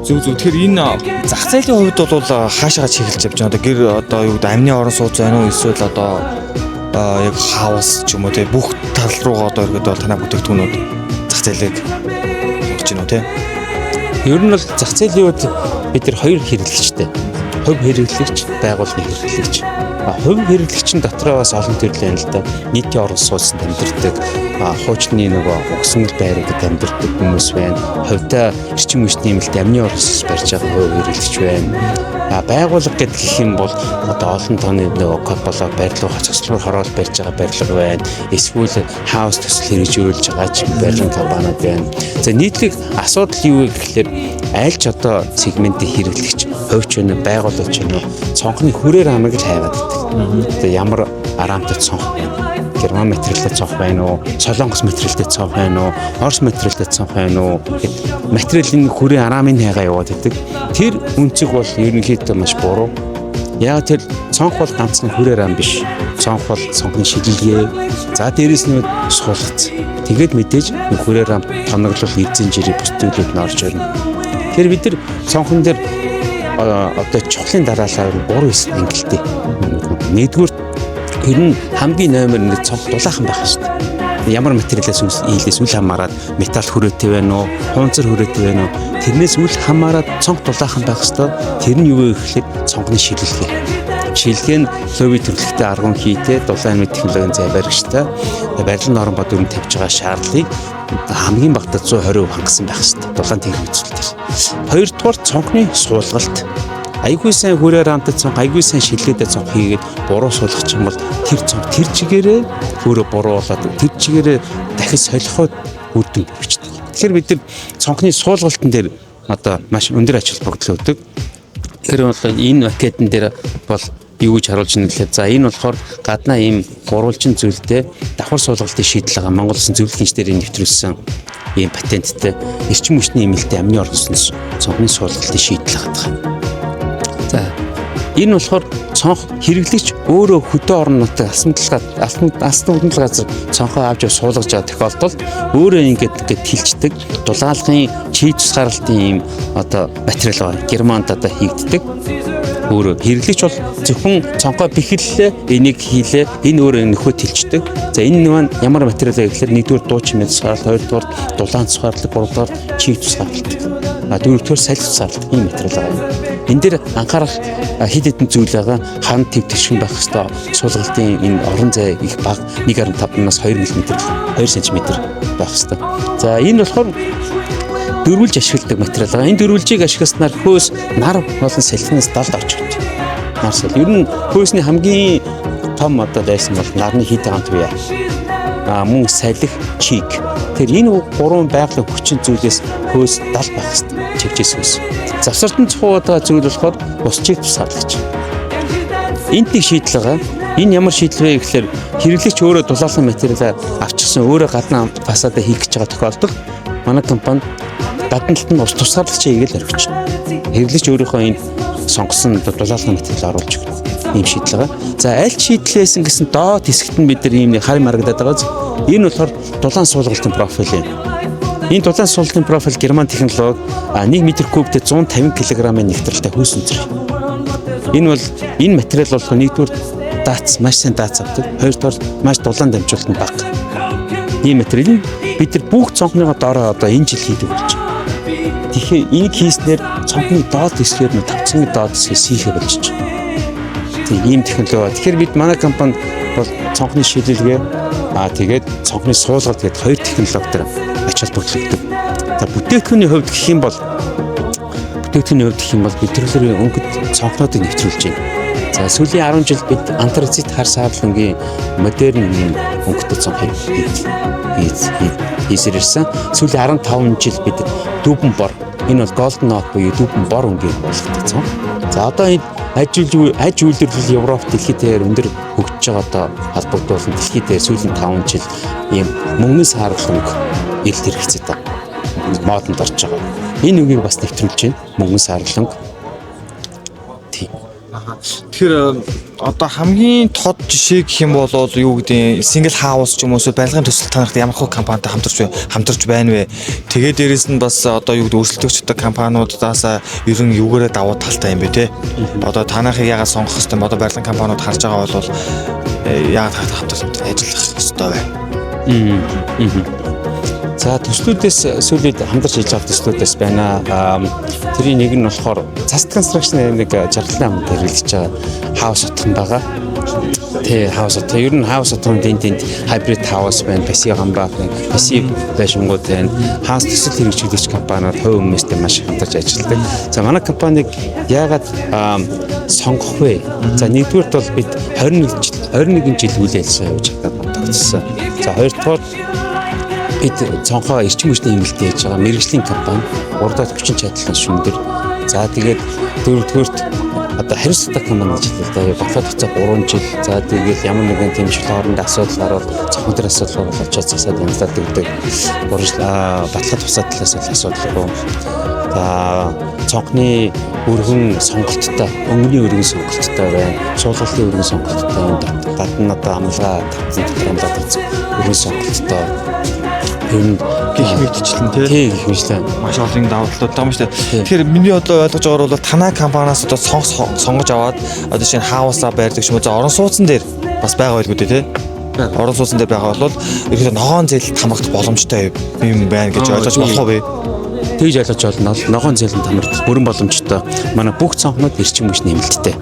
S1: Зөв зөв. Тэгэхээр энэ зах зээлийн хувьд бол хаашаа чиглэж явж байгаа. Одоо гэр одоо юу гэдэг амны орон сууц байна уу эсвэл одоо яг хаус ч юм уу те бүх тал руугаа одоо ерөөдөө бол танай бүтээгдэхүүнүүд зах зээлийг орж байна уу те.
S7: Ер нь бол зах зээлийн хувьд бид нар хоёр хэрэглэгчтэй. Хувь хэрэглэгч, байгууллагын хэрэглэгч. Хувь хэрэглэгч нь дотроо бас олон төрөл байна л да. Нийтийн орон сууцнд амьдардаг, хуучны нөгөө угсмал байруудад амьдардаг хүмүүс байна. Хувьдаа эрчим хүчний нэмэлт амны орон сууц барьж байгаа хувь хэрэглэгч байна. Байгууллага гэдэг гэх юм бол одоо олон тооны нөгөө копполо барилга, цогцлбор хороол барьж байгаа барилга байна. Эсвэл хаус төсөл хэрэгжүүлж байгаа ч барилгын компаниуд байна. За нийтлэг асуудал юу вэ гэхлээр аль ч одоо сегментийн хэрэглэгч хувьч байна уу, байгууллага ч байна уу, цонхны хүрээр амыг л хайгаад байдаг. Одоо ямар араамтай цонх байна? Герман материалтай цонх байна уу? Солонгос материалтай цонх байна уу? Орос материалтай цонх байна уу? Гэт материалын хүрээ араамын хайгаа яваад байдаг. Тэр үнцэг бол ерөнхийдөө маш буруу. Яг тэр цонх бол ганцхан хүрээр ам биш. Цонх бол цонхны шилэлгээ. За дээрэс нь суулгац. Тэгээд мэдээж хүрээр ам тоноглол эзэн жирийн бус зүйлүүд нь орж ирнэ. Тэгэхээр бид нар цонхон дээр одоо чухлын дараалал 3 9 ангилтай. Нэгдүгээр тэр нь хамгийн номер 1 цонх дулаахан байх шүү дээ. Ямар материалаас хийлээс үл хамааран металл хүрээтэй байна уу, хунцар хүрээтэй байна уу? Тэрнээс үл хамааран цонх дулаахан байх ёстой. Тэр нь юу вэ гэхлээр цонхны шилэлгээ. Шилгээ нь лови төрөлхтөй аргон хийтэй дулаан амьд технологийн зай баригчтай барилгын норм ба дүрэм тавьж байгаа шаардлагыг хамгийн багадаа 120% хангасан байх ёстой. Дулаан техник үзүүлэлт дээр. Хоёрдугаар цонхны суулгалт. Айгүй сайн хүрээр амтад цонх, айгүй сайн шилгээтэй цонх хийгээд буруу суулгах юм бол тэр цонх тэр чигээрээ өөрөө буруу болоод тэр чигээрээ дахиж солиход үр дүн бүрчдэг. Тэгэхээр бид нар цонхны суулгалтын дээр одоо маш өндөр ач холбогдол өгдөг. Тэгэхээр бол энэ макетэн дээр бол юу гэж харуулж байна гэхээр за энэ болохоор гаднаа ийм гурвалжин зүйлтэй давхар суулгалтын шийдэл байгаа. Монгол Улсын зөвлөх инженерийн нэвтрүүлсэн ийм патенттай эрчим хүчний нэмэлтийн амны орон цонхны суулгалтын шийдэл байгаа. За энэ болохоор цонх хэрэглэгч өөрөө хөдөө орон нутаг алсан газар цонхоо авч суулгаж байгаа тохиолдолд өөрөө ингээд тэлждэг дулаалгын чий тусгаарлалтын ийм одоо материал байгаа. Германд одоо хийгддэг. Өөрөө хэрэглэгч бол зөвхөн цонхоо бэхэллээ, энийг хийлээ, энэ өөрөө нөхөө тэлждэг. За энэ маань ямар материал вэ гэхээр нэгдүгээр дуу чимээ тусгаарлалт, хоёрдугаар дулаан тусгаарлалт, гуравдугаар чийг тусгаарлалт. А дөрөвдүгээр салхи тусгаарлалт ийм материал байгаа. Энэ дээр анхаарах хэд хэдэн зүйл байгаа. Хан төв тэгшин байх хэвээр суулгалтын энэ орон зай их бага 1.5-наас 2 мм 2 см байх хэвээр. За энэ болохоор дөрвөлж ашигладаг материал байгаа. Энэ дөрвөлжийг ашигласнаар хөөс нар болон салхинаас далд орж өгдөг. Нар сал. Ер нь хөөсний хамгийн том одоо дайсан бол нарны хит хамт бие. Мөн салхи, чиг. Тэр энэ гурван байгалийн хүчин зүйлээс хөөс дал байх хэвээр. Чивчээс хөөс. Завсартан цухууд байгаа зүйл болохоор ус чиг тусгаарлагч. Энд нэг шийдэл байгаа. Энэ ямар шийдэл вэ гэхээр хэрэглэгч өөрөө дулаалсан материалаа авчихсан, өөрөө гадна фасадаа хийх гэж байгаа тохиолдолд манай компани гадна талд нь ус тусгаарлагч хийгээл орхичих. Хэрэглэгч өөрийнхөө энэ сонгосон дулаалсан материал оруулж өгнө. Ийм шийдэл байгаа. За аль шийдлээсэн гэсэн доод хэсэгт нь бид нар ийм нэг хар марагдаад байгаа. Энэ болохоор дулаан суулгалтын профил юм. Энэ дулаан суулгалтын профил герман технологи 1 м кубтэй 150 кг-ын нэгтрэлтэй хүйс өнцөр. Энэ бол энэ материал болохоор нэгдүгээр даац маш сайн даац авдаг. Хоёрдугаар маш дулаан дамжуулалт нь бага. Ийм материал бид нар бүх цонхныгоо доороо одоо энэ жил хийдэг болж байна. Тэгэхээр энийг хийснээр цонхны доод хэсгээр нь тавцаны доод хэсгээ сийхэ болж байна. Тийм ийм технологи. Тэгэхээр бид манай компани бол цонхны шилэлгээ тэгээд цонхны суулгалт гэдэг хоёр технологи дээр ач холбогдол өгдөг. За бүтээгдэхүүний хувьд гэх юм бол бид төрөлөөрийн өнгөт цонхнуудыг нэвтрүүлж байна. За сүүлийн 10 жил бид антрацит хар саарлангийн модерн өнгөтэй цонхыг хийсээр ирсэн. Сүүлийн 15 жил бид дүүбэн бор, энэ бол golden oak буюу дүүбэн бор өнгийг болгодог цонх. За одоо энэ аж үйлдвэрлэл Европ дэлхийд дээр өндөр хөгжиж байгаа одоо холбогдуулан дэлхийд дээр сүүлийн 5 жил ийм мөнгөн саарл өнгө эрэлт хэрэгцээтэй модонд орж байгаа. Энэ үгийг бас нэвтрүүлж байна. Мөнгөн саарл өнгө. Тийм.
S1: Тэгэхээр одоо хамгийн тод жишээ гэх юм бол юу гэдэг single house ч юм уу эсвэл барилгын төсөл та нарт ямар хөө компанитай хамтарч байна вэ? Тэгээ дээрэс нь бас одоо юу гэдэг өрсөлдөгч одоо компаниудаас ер нь юугаараа давуу талтай юм бэ те? Одоо танахыг яагаад сонгох хэвтэй юм? Одоо барилгын компаниуд харж байгаа бол яагаад хамтарч ажиллах ёстой вэ?
S7: За төслүүдээс сүүлийн хамтарч хийж байгаа төслүүдээс байна. Тэрийн нэг нь болохоор Цаст Construction нэг жаргалын амд хэрэглэж байгаа хаус отхон байгаа. Тэ хаус отхон. Ер нь хаус отхон тэнд hybrid house байна, пассив гамбаа байна, пассив байшингууд байна. Хаус төсөл хэрэгжүүлэгч компаниуд хувь хүмүүстэй маш их хамтарч ажилладаг. За манай компаниг яагаад сонгох вэ? За нэгдүгээрт бол бид 21 жил үйл ажиллагаа явуулж байгаа тогтсон. За хоёрдугаар бид цонхоо эрчим хүчний хэмнэлттэй хийж байгаа мэргэжлийн компани 3 дахь хүчин чадлын шүндэр. За тэгээд дөрөвдүгээрт одоо хариуцлагатай компани гэж хэлээ л да. Батлаад хугацаа 3 жил. За тэгээд ямар нэгэн тийм шил хооронд асуудал гарвал цонхон дээр асуудал гарвал очиод засаад янзлаад өгдөг. Батлаад хугацаа талаас бол асуудалгүй. За цонхны өргөн сонголттой, өнгөний өргөн сонголттой байна. Суулгалтын өргөн сонголттой байна. Гадна одоо амлаа тавцан дотор амлаа тавцсан өргөн сонголттой. Ер нь
S1: Гэх мэтчлэн тий.
S7: Тий гэх мэтлэн.
S1: Маш олон давуу талууд байгаа юм шүү дээ. Тэгэхээр миний одоо ойлгож байгаагаар бол танай компаниас одоо сонгож аваад одоо жишээ нь хаусаа барьдаг ч юм уу. За орон сууцн дээр бас байгаа байлгүй дээ тий. Орон сууцн дээр байгаа бол ерөөсөө ногоон зээл хамрагдах боломжтой юм байна гэж ойлгож болох уу бэ?
S7: Тэгж ойлгож болно. Ногоон зээлэнд хамрагдах бүрэн боломжтой. Манай бүх цонхнууд эрчим хүч нэмэлттэй.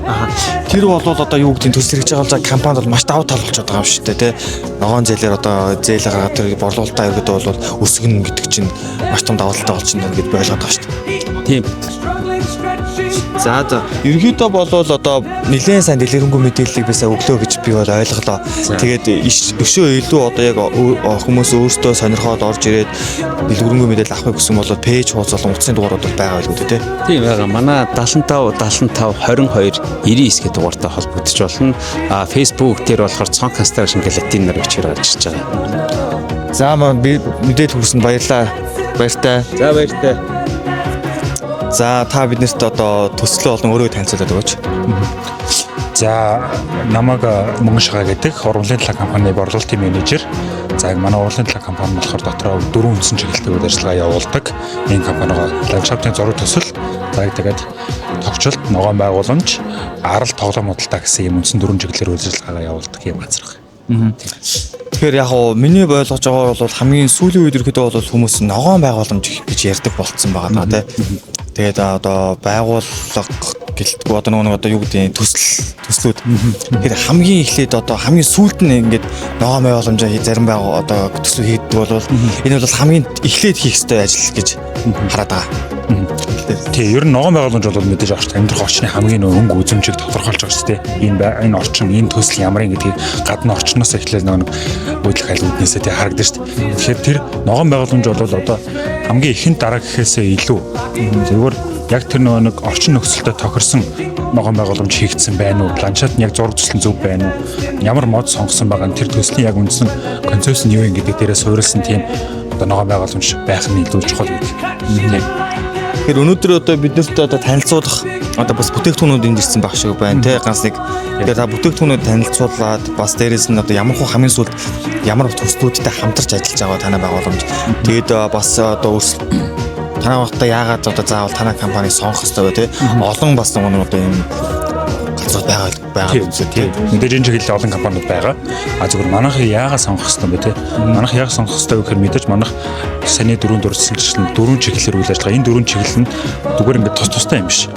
S1: Тэр бол одоо юу гэдгийг төсөл хэрэгж байгаа бол компанид бол маш давуу тал болчиход байгаа юм шүү дээ тий. Ногоон зээлээр одоо зээл гаргаад тэр борлуулалтаа ерөөдөө бол өсгөнө гэдэг чинь маш том давуу талтай болчихно гэж ойлгоод байгаа шүү дээ.
S7: Тийм.
S1: За за. Ерөнхийдөө болвол одоо нэлээд сайн дэлгэрэнгүй мэдээллийг би сая өглөө гэж би бол ойлголоо. Тэгээд өшөө илүү одоо яг хүмүүс өөрсдөө сонирхоод орж ирээд дэлгэрэнгүй мэдээлэл авахыг хүсэн бол пэйж хуудас болон утасны дугаарууд бол байгаа байлгүй дээ.
S7: Тийм байгаа. Манай 75 75 22 99 гэдэг дугаартай холбогдож болно. А Facebook дээр болохоор Цон Construction гэх латинаар бичгээр гарч ирж байгаа.
S1: За маа би мэдээлэл хүргэсэнд баярлалаа. Баяртай.
S7: За баяртай.
S1: За та биднэрт одоо төслөө болон өөрөө танилцуулаад өгөөч.
S8: За намайг Мөнгөн Шагаа гэдэг ургамлын талаа компанийн борлуулалтын менежер. За манай ургамлын талаа компани болохоор дотроо дөрвөн үндсэн чиглэлтэй үйл ажиллагаа явуулдаг. Энэ компанигаа ландшафтын зураг төсөл, за тэгээд тогтчлт, ногоон байгууламж, арал тоглоом худалдаа гэсэн ийм үндсэн дөрвөн чиглэлээр үйл ажиллагаагаа явуулдаг юм газар.
S1: Тэгэхээр яг уу миний ойлгож байгаагаар бол хамгийн сүүлийн үед ерөөхдөө бол хүмүүс ногоон байгууламж гэж ярьдаг болцсон байгаа даа тий. Тэгээд одоо байгууллага гэлтгүй одоо нөгөө нэг одоо юу гэдэг төслүүд. Тэгэхээр хамгийн эхлээд одоо хамгийн сүүлд нь ингээд ногоон байгууламж зарим байгуу одоо төсөл хийдэг бол энэ бол хамгийн эхлээд хийх ёстой ажил гэж хараад байгаа.
S8: Тий, ер нь ногоон байгууламж бол мэдээж орчин амьдрах орчны хамгийн нөө өнгө үзэмжийг тодорхойлж байгаа шүү дээ. Энэ орчин, энэ төсөл ямар юм гэдгийг гадна орчноос эхлээд нөгөө нэг бүдлэх айл үүднээсээ тий харагдана шүү дээ. Тэгэхээр тэр ногоон байгууламж бол одоо хамгийн ихэнд дараа гэхээсээ илүү зөвхөн яг тэр нөгөө нэг орчин нөхцөлтөд тохирсон ногоон байгууламж хийгдсэн байна уу? Ландшафт нь яг зураг төсөл нь зөв байна уу? Ямар мод сонгосон байгаа нь тэр төслийн яг үндсэн концепц нь юу юм гэдэг дээрээ суурилсан тийм одоо ногоон байгууламж байх нь илүү чухал гэдэг. Тийм.
S1: Тэгэхээр өнөөдөр одоо бид нарт одоо танилцуулах одоо бас бүтээгдэхүүнүүд энд ирсэн байх шиг байна те ганц нэг. Тэгэхээр та бүтээгдэхүүнүүд танилцуулаад бас дээрэс нь одоо ямар хуу хамгийн сүүлд ямар төслүүдтэй хамтарч ажиллаж байгаа танай байгууламж. Тэгээд бас одоо танай багтаа яагаад одоо заавал танай компаниг сонгох хэрэгтэй вэ те? Олон бас нэг одоо юм газрууд байгаа байгаа үзээ те.
S8: Мэдээж энэ чиглэлд олон компаниуд байгаа. А зүгээр манайхыг яагаад сонгох хэрэгтэй бэ те? Манайх яагаад сонгох хэрэгтэй вэ гэхээр мэдээж манайх саний дөрөв дурдсанчлан дөрвөн чиглэлээр үйл ажиллагаа. Энэ дөрвөн чиглэл нь зүгээр ингээд тус тустай юм биш.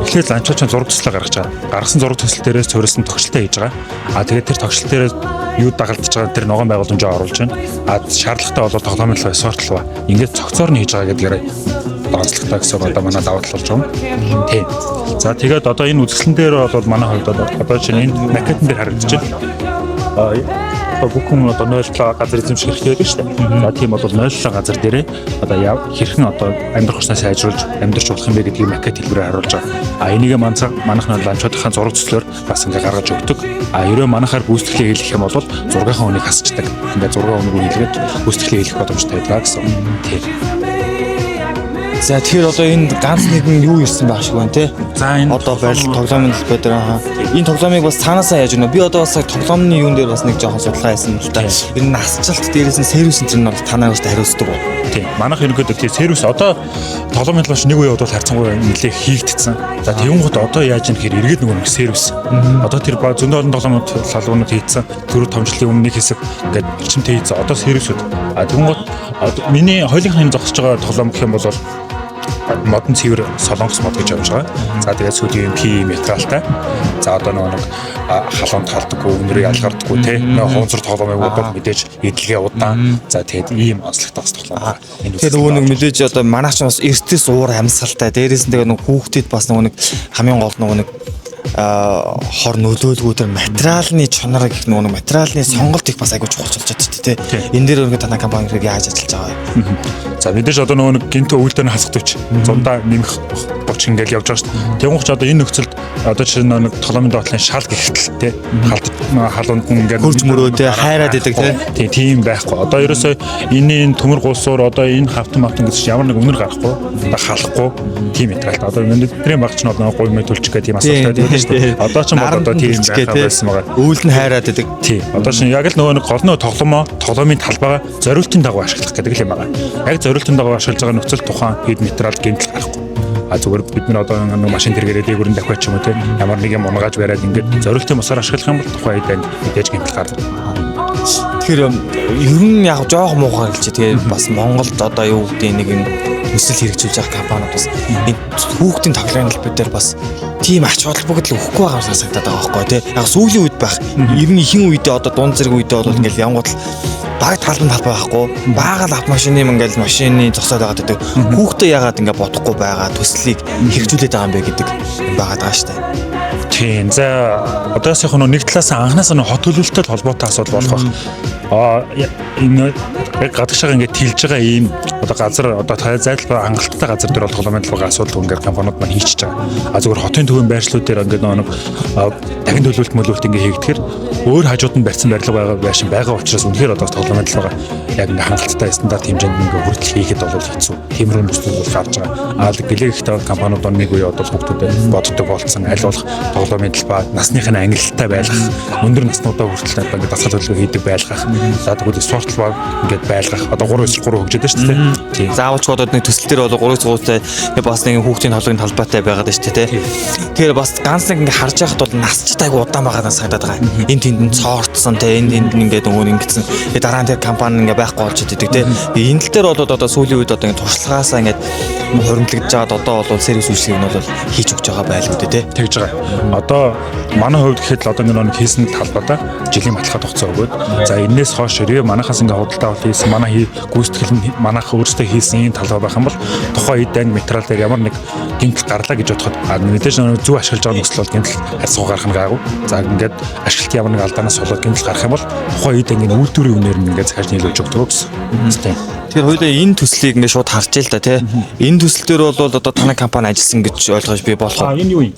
S8: Эхлээд ланчаач зураг төслөө гаргаж байгаа. Гаргасан зураг төсөл дээрээс суурилсан тогшлолтой хийж байгаа. А тэгээд тэр тогшлол дээрээс юу дагалдаж байгаа тэр ногоон байгууламжаа оруулж байна. А шаардлагатай бол тоглоомын талбай, спорт талбай. Ингээд цогцоор нь хийж байгаа гэдгээр онцлогтой гэсэн үг одоо манай давуу тал болж байгаа. Тийм. За тэгээд одоо энэ үзэсгэлэн дээр бол манай хувьд одоо чинь энэ макетн дээр харагдаж байна. Одоо бүх хүн одоо 0.7 газар эзэмших хэрэгтэй байдаг шүү дээ. За тийм бол 0.7 газар дээрээ одоо хэрхэн одоо амьдрах орчноо сайжруулж амьдарч болох юм бэ гэдгийг макет хэлбэрээр харуулж байгаа. А энийг манайх нь ланчуудынхаа зураг төслөөр бас ингээ гаргаж өгдөг. А ерөө манайхаар гүйцэтгэлээ хийх юм бол зургийнхаа үнийг хасчдаг. Ингээ зургийн үнэ рүү хийлгээд гүйцэтгэлээ хийх боломжтой байдаг гэсэн. Тийм.
S1: За тэгэхээр одоо энд ганц нэгэн юу ирсэн байх шиг байна те.
S8: За энэ
S1: одоо барил тоглоомын талбай дээр аа. Энэ тоглоомыг бас цаанаасаа яаж өгнө? Би одоо бас тоглоомны юун дээр бас нэг жоохон судалгаа хийсэн л та. Энэ насжилт дээрээс нь сервис энэ нь бол танаа өөртөө хариуцдаг уу?
S8: Тийм. Манайх ерөнхийдөө тийм сервис одоо тоглоомын талбай нэг үе бол харьцангуй нэлээ хийгдсэн. За тэгэнгүүт одоо яаж юм гэхээр эргээд нөгөө нэг сервис. Одоо тэр зөндөө олон тоглоомын салбарнууд хийгдсэн. 4 5 жилийн өмнө нэг хэсэг ингээд эрчимтэй хийгдсэн. Одоо сервисүүд. А тэгэнгүүт миний хоёулынх нь зогсож байгаа тоглоом гэх юм бол модон цэвэр солонгос мод гэж явж байгаа. За тэгээд сүүлийн PE материалтай. За одоо нөгөө нэг халуун талдаггүй, өнөрөө ялгардаггүй те. Нөгөө хунцар тоглоомыг бол мэдээж эдлэгээ удаан. За тэгээд ийм онцлогтой бас тоглоом байна.
S1: Тэгэхээр нөгөө нэг мэдээж одоо манайх ч бас эртээс уур амьсгалтай. Дээрээс нь тэгээд нөгөө хүүхдэд бас нөгөө нэг хамгийн гол нөгөө нэг хор нөлөөлгүү тэр материалны чанар гэх нөгөө нэг материалны сонголт их бас айгуу чухал болж байгаа тий. Энэ дээр өөрийнхөө танай компани хэрэг яаж ажиллаж байгаа вэ?
S8: За мэдээж одоо нөгөө нэг гинт өвөл дээр нь хасах төч зундаа нэмэх 30 ингээл явж байгаа шүү дээ. Тэнгуүч одоо энэ нөхцөлд одоо жишээ нь нэг тоглоомын доотлын шал гэхтэл тий халуунд нь ингээд
S1: хөрж мөрөө тий хайраад идэг
S8: тий тийм байхгүй. Одоо ерөөсөө энэний энэ төмөр гулсуур одоо энэ хавтан мавтан гэж ямар нэг үнэр гарахгүй одоо халахгүй тийм материалтай. Одоо бидний багч нь одоо гуй мэй төлчих гэх тийм асуудалтай байдаг шүү дээ. Одоо ч бол одоо тийм байх байсан байгаа.
S1: Өвөл нь хайраад идэг.
S8: Тий. Одоо чинь яг л нөгөө нэг гол нь тоглоомын талбайгаа зориултын дагуу ашиглах гэдэг л юм байгаа. Яг зориултын дагуу ашиглаж байгаа нөхцөл тухайн хэд материал гэмтэл гарахгүй. А зүгээр бид нар одоо нэг машин тэргээрээ дээгүүр нь давхиад ч юм уу те ямар нэг юм унгааж бариад ингээд зориултын бусаар ашиглах юм бол тухайн үед мэдээж гэмтэл гарна.
S1: Тэгэхээр ер нь яг жоох муухай хэлж тэгээ бас Монголд одоо юу гэдэг нэг юм төсөл хэрэгжүүлж байгаа компаниуд бас энэ хүүхдийн тоглоомын талбай дээр бас тийм ач холбогдол өгөхгүй байгаа юм санагдаад байгаа байхгүй тий. Яг сүүлийн үед байх. Ер нь ихэнх үедээ одоо дунд зэрэг үедээ бол ингээл янгууд л баг талбан талбай байхгүй. Бага л автомашины юм ингээл машины зогсоод байгаа гэдэг. Хүүхдээ яагаад ингээ бодохгүй байгаа төслийг хэрэгжүүлээд байгаа юм бэ гэдэг юм байгаа даа штэ.
S8: Тийм. За одоос яг нэг талаас анханасаа нэг хот төлөвлөлттэй холбоотой асуудал болох байх. А энэ яг гадагшаага ингээд тэлж байгаа ийм одоо газар одоо зайлшгүй хангалттай газар дээр бол тоглоомын талбайг асуудал ингээд компаниуд маань хийчихэж байгаа. А зүгээр хотын төвийн байршлууд дээр ингээд нэг дахин төлөвлөлт мөлөвлөлт ингээд хийгдэхээр өөр хажууд нь барьсан барилга байгаа байшин байгаа учраас үнэхээр одоо тоглоомын талбайг яг ингээд хангалттай стандарт хэмжээнд ингээд хүртэл хийхэд бол хэцүү. Тиймэрхүү нөхцөл бол гарч байгаа. А гэлээхтэй компаниуд нэг үе одоо хүүхдүүдэд боддог болцсон аль болох тоглоомын талбай насных нь ангилалтай байлгах, өндөр наснуудаа хүртэл одоо ингээд дасгал хөдөлгөөн хийдэг байлгах. За тэгвэл спорт талбай ингээд байлгах. Одоо 3-3 хөгжөөд шүү дээ. Тийм.
S1: Заавал ч одоо нэг төсөл дээр бол 3-3-тай бас нэг хүүхдийн тоглоомын талбайтай байгаад шүү дээ тий. Тэгэхээр бас ганц нэг ингээд харж байхад бол насчтай айгу удаан байгаа санагдаад байгаа. Энэ тэнд нь цоортсон тий, энэ тэнд нь ингээд нөгөө ингэсэн. Тэгээ дараа нь тэр компани ингээд байхгүй болж идэг тий. Энэ тал дээр бол одоо сүүлийн үед одоо ингээд туршлагаасаа ингээд хуримтлагдж байгаад одоо бол сервис үйлчилгээг нь бол хийж өгч байгаа байлгүй дээ тий.
S8: Тэгж байгаа. Одоо манай хувьд гэхэд л одоо нэг хийсэн талбайдаа жилийн баталгаа тогтцоо өгөөд за энээс хойш хэрвээ манайхаас ингээ худалдаа авалт хийсэн манай гүйцэтгэл нь манайх өөрсдөө хийсэн ийм талбай байх юм бол тухайн үед анги материал дээр ямар нэг гэмтэл гарлаа гэж бодоход мэдээж нэг зөв ашиглаж байгаа нөхцөл бол гэмтэл харьцангуй гарах нь гайгүй. За ингээд ашиглалт ямар нэг алдаанаас болоод гэмтэл гарах юм бол тухайн үед анги үйлдвэрийн үнээр нь ингээд захиалж нийлүүлж өгдөг гэсэн. Тийм.
S1: Тэгэхээр хоёулаа энэ төслийг ингээд шууд харж ил та тий. Энэ төсөл дээр бол одоо танай компани ажилласан гэж ойлгож би болох уу?
S8: Энэ юу юм?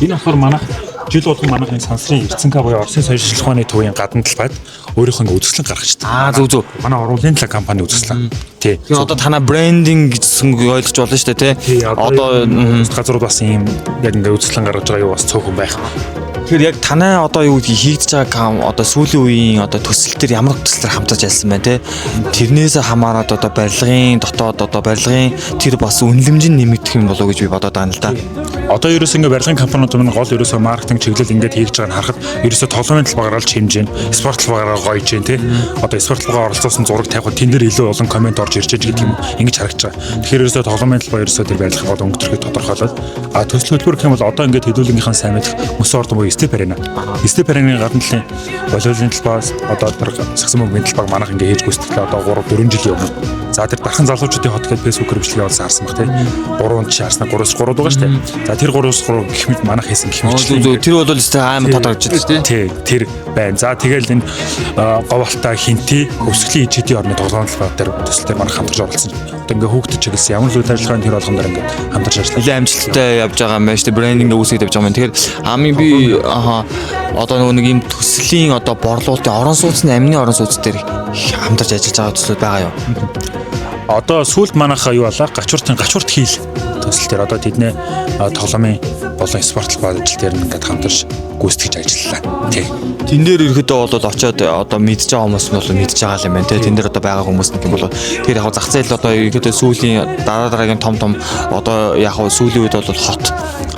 S8: Энэ болохоор манайх жил болгон манайх энэ сансрын Эрцэнка буюу Оросын соёл шинжилгээ ухааны төвийн гадна талбайд өөрийнх нь үзэсгэлэн гаргаж байна.
S1: Аа зөв зөв.
S8: Манай уруулын талаа компани үзэсгэлэн. Тий.
S1: Тэгэхээр одоо танай брендинг гэж гэсэн ойлгож болно шүү дээ, тий.
S8: Одоо газрууд бас ийм яг ингээ үзэсгэлэн гаргаж байгаа юу бас цөөхөн байх.
S1: Тэгэхээр яг танай одоо юу гэдгийг хийгдэж байгаа одоо сүүлийн үеийн одоо төсөл төр ямар төсөл төр хамтарч ажилласан байна те. Тэрнээс хамаарат одоо барилгын дотоод одоо барилгын тэр бас үнэлэмж нь нэмэгдэх юм болоо гэж би бодоод байгаа юм л да.
S8: Одоо ерөөс ингээ барилгын компаниуд минь гол ерөөсөө маркетинг чиглэл ингээд хийж байгааг нь харахад ерөөсөө тоглоомын талбайгаар л хэмжээн, спорт талбайгаар гоёж जैन тий. Одоо спорт талбайгаар оролцуулсан зураг тавихад тэн дээр илүү олон комент орж ирж байгаа гэдэг юм ингэж харагдаж байгаа. Тэгэхээр ерөөсөө тоглоомын талбай ерөөсөө тэр барилгын гол өнгө төрхийг тодорхойлоод а төсөл хөтөлбөр гэх юм бол одоо ингээд хэдүүлгийнхаа сайн мэдэх мөсөн ордон буюу Степ Арена. Степ Аренаны гадна талын волейболын талбай одоо тэр сагсан бөмбөгийн талбайг манайх ингээд хийж гүйцэтгэлээ одоо 3 4 жилийн өмнө. За тэр дархан залуучуудын хот гэдэг Facebook бичлэгээ болсон харсан баг тий. 3 жишээ харснаа 3-3 байгаа шүү дээ. За тэр 3-3 гэх мэт манайх хийсэн гэх мэт.
S1: Тэр бол өстэй амар тодорхойлж байна шүү дээ.
S8: Тий, тэр байна. За тэгэл энэ говьалтай хинти хөвсгөлийн ижидийн орны тоглоом талбай дээр төсөл дээр манайх хамтарч оролцсон. Одоо ингээ хүүхдэд чиглэсэн ямар л үйл ажиллагааны тэр болгон дээр ингээ хамтарч ажиллаа.
S1: Нэлээд амжилттай явж байгаа юм байна шүү дээ. Брендинг үүсгээд явж байгаа юм байна. Тэгэхээр хамгийн би аха одоо нөгөө нэг ийм төслийн одоо борлуулалтын орон сууцны амны орон сууц дээр хамтарч ажиллаж байгаа төслүүд байгаа юу?
S8: Одоо сүүлд манайхаа юу болоо? Гачууртын гачуурт хийл төсөл дээр одоо тэдний тоглоомын болон спорт талбай ажил дээр ингээд хамтарч гүйцэтгэж ажиллалаа. Тий.
S1: Тэн дээр ерөөдөө бол очиод одоо мэдж байгаа хүмүүс нь бол мэдж байгаа юм байна те. Тэн дээр одоо байгаа хүмүүс нэг юм бол тэр яг зах зээл одоо ерөөдөө сүүлийн дараа дараагийн том том одоо яг сүүлийн үед бол хот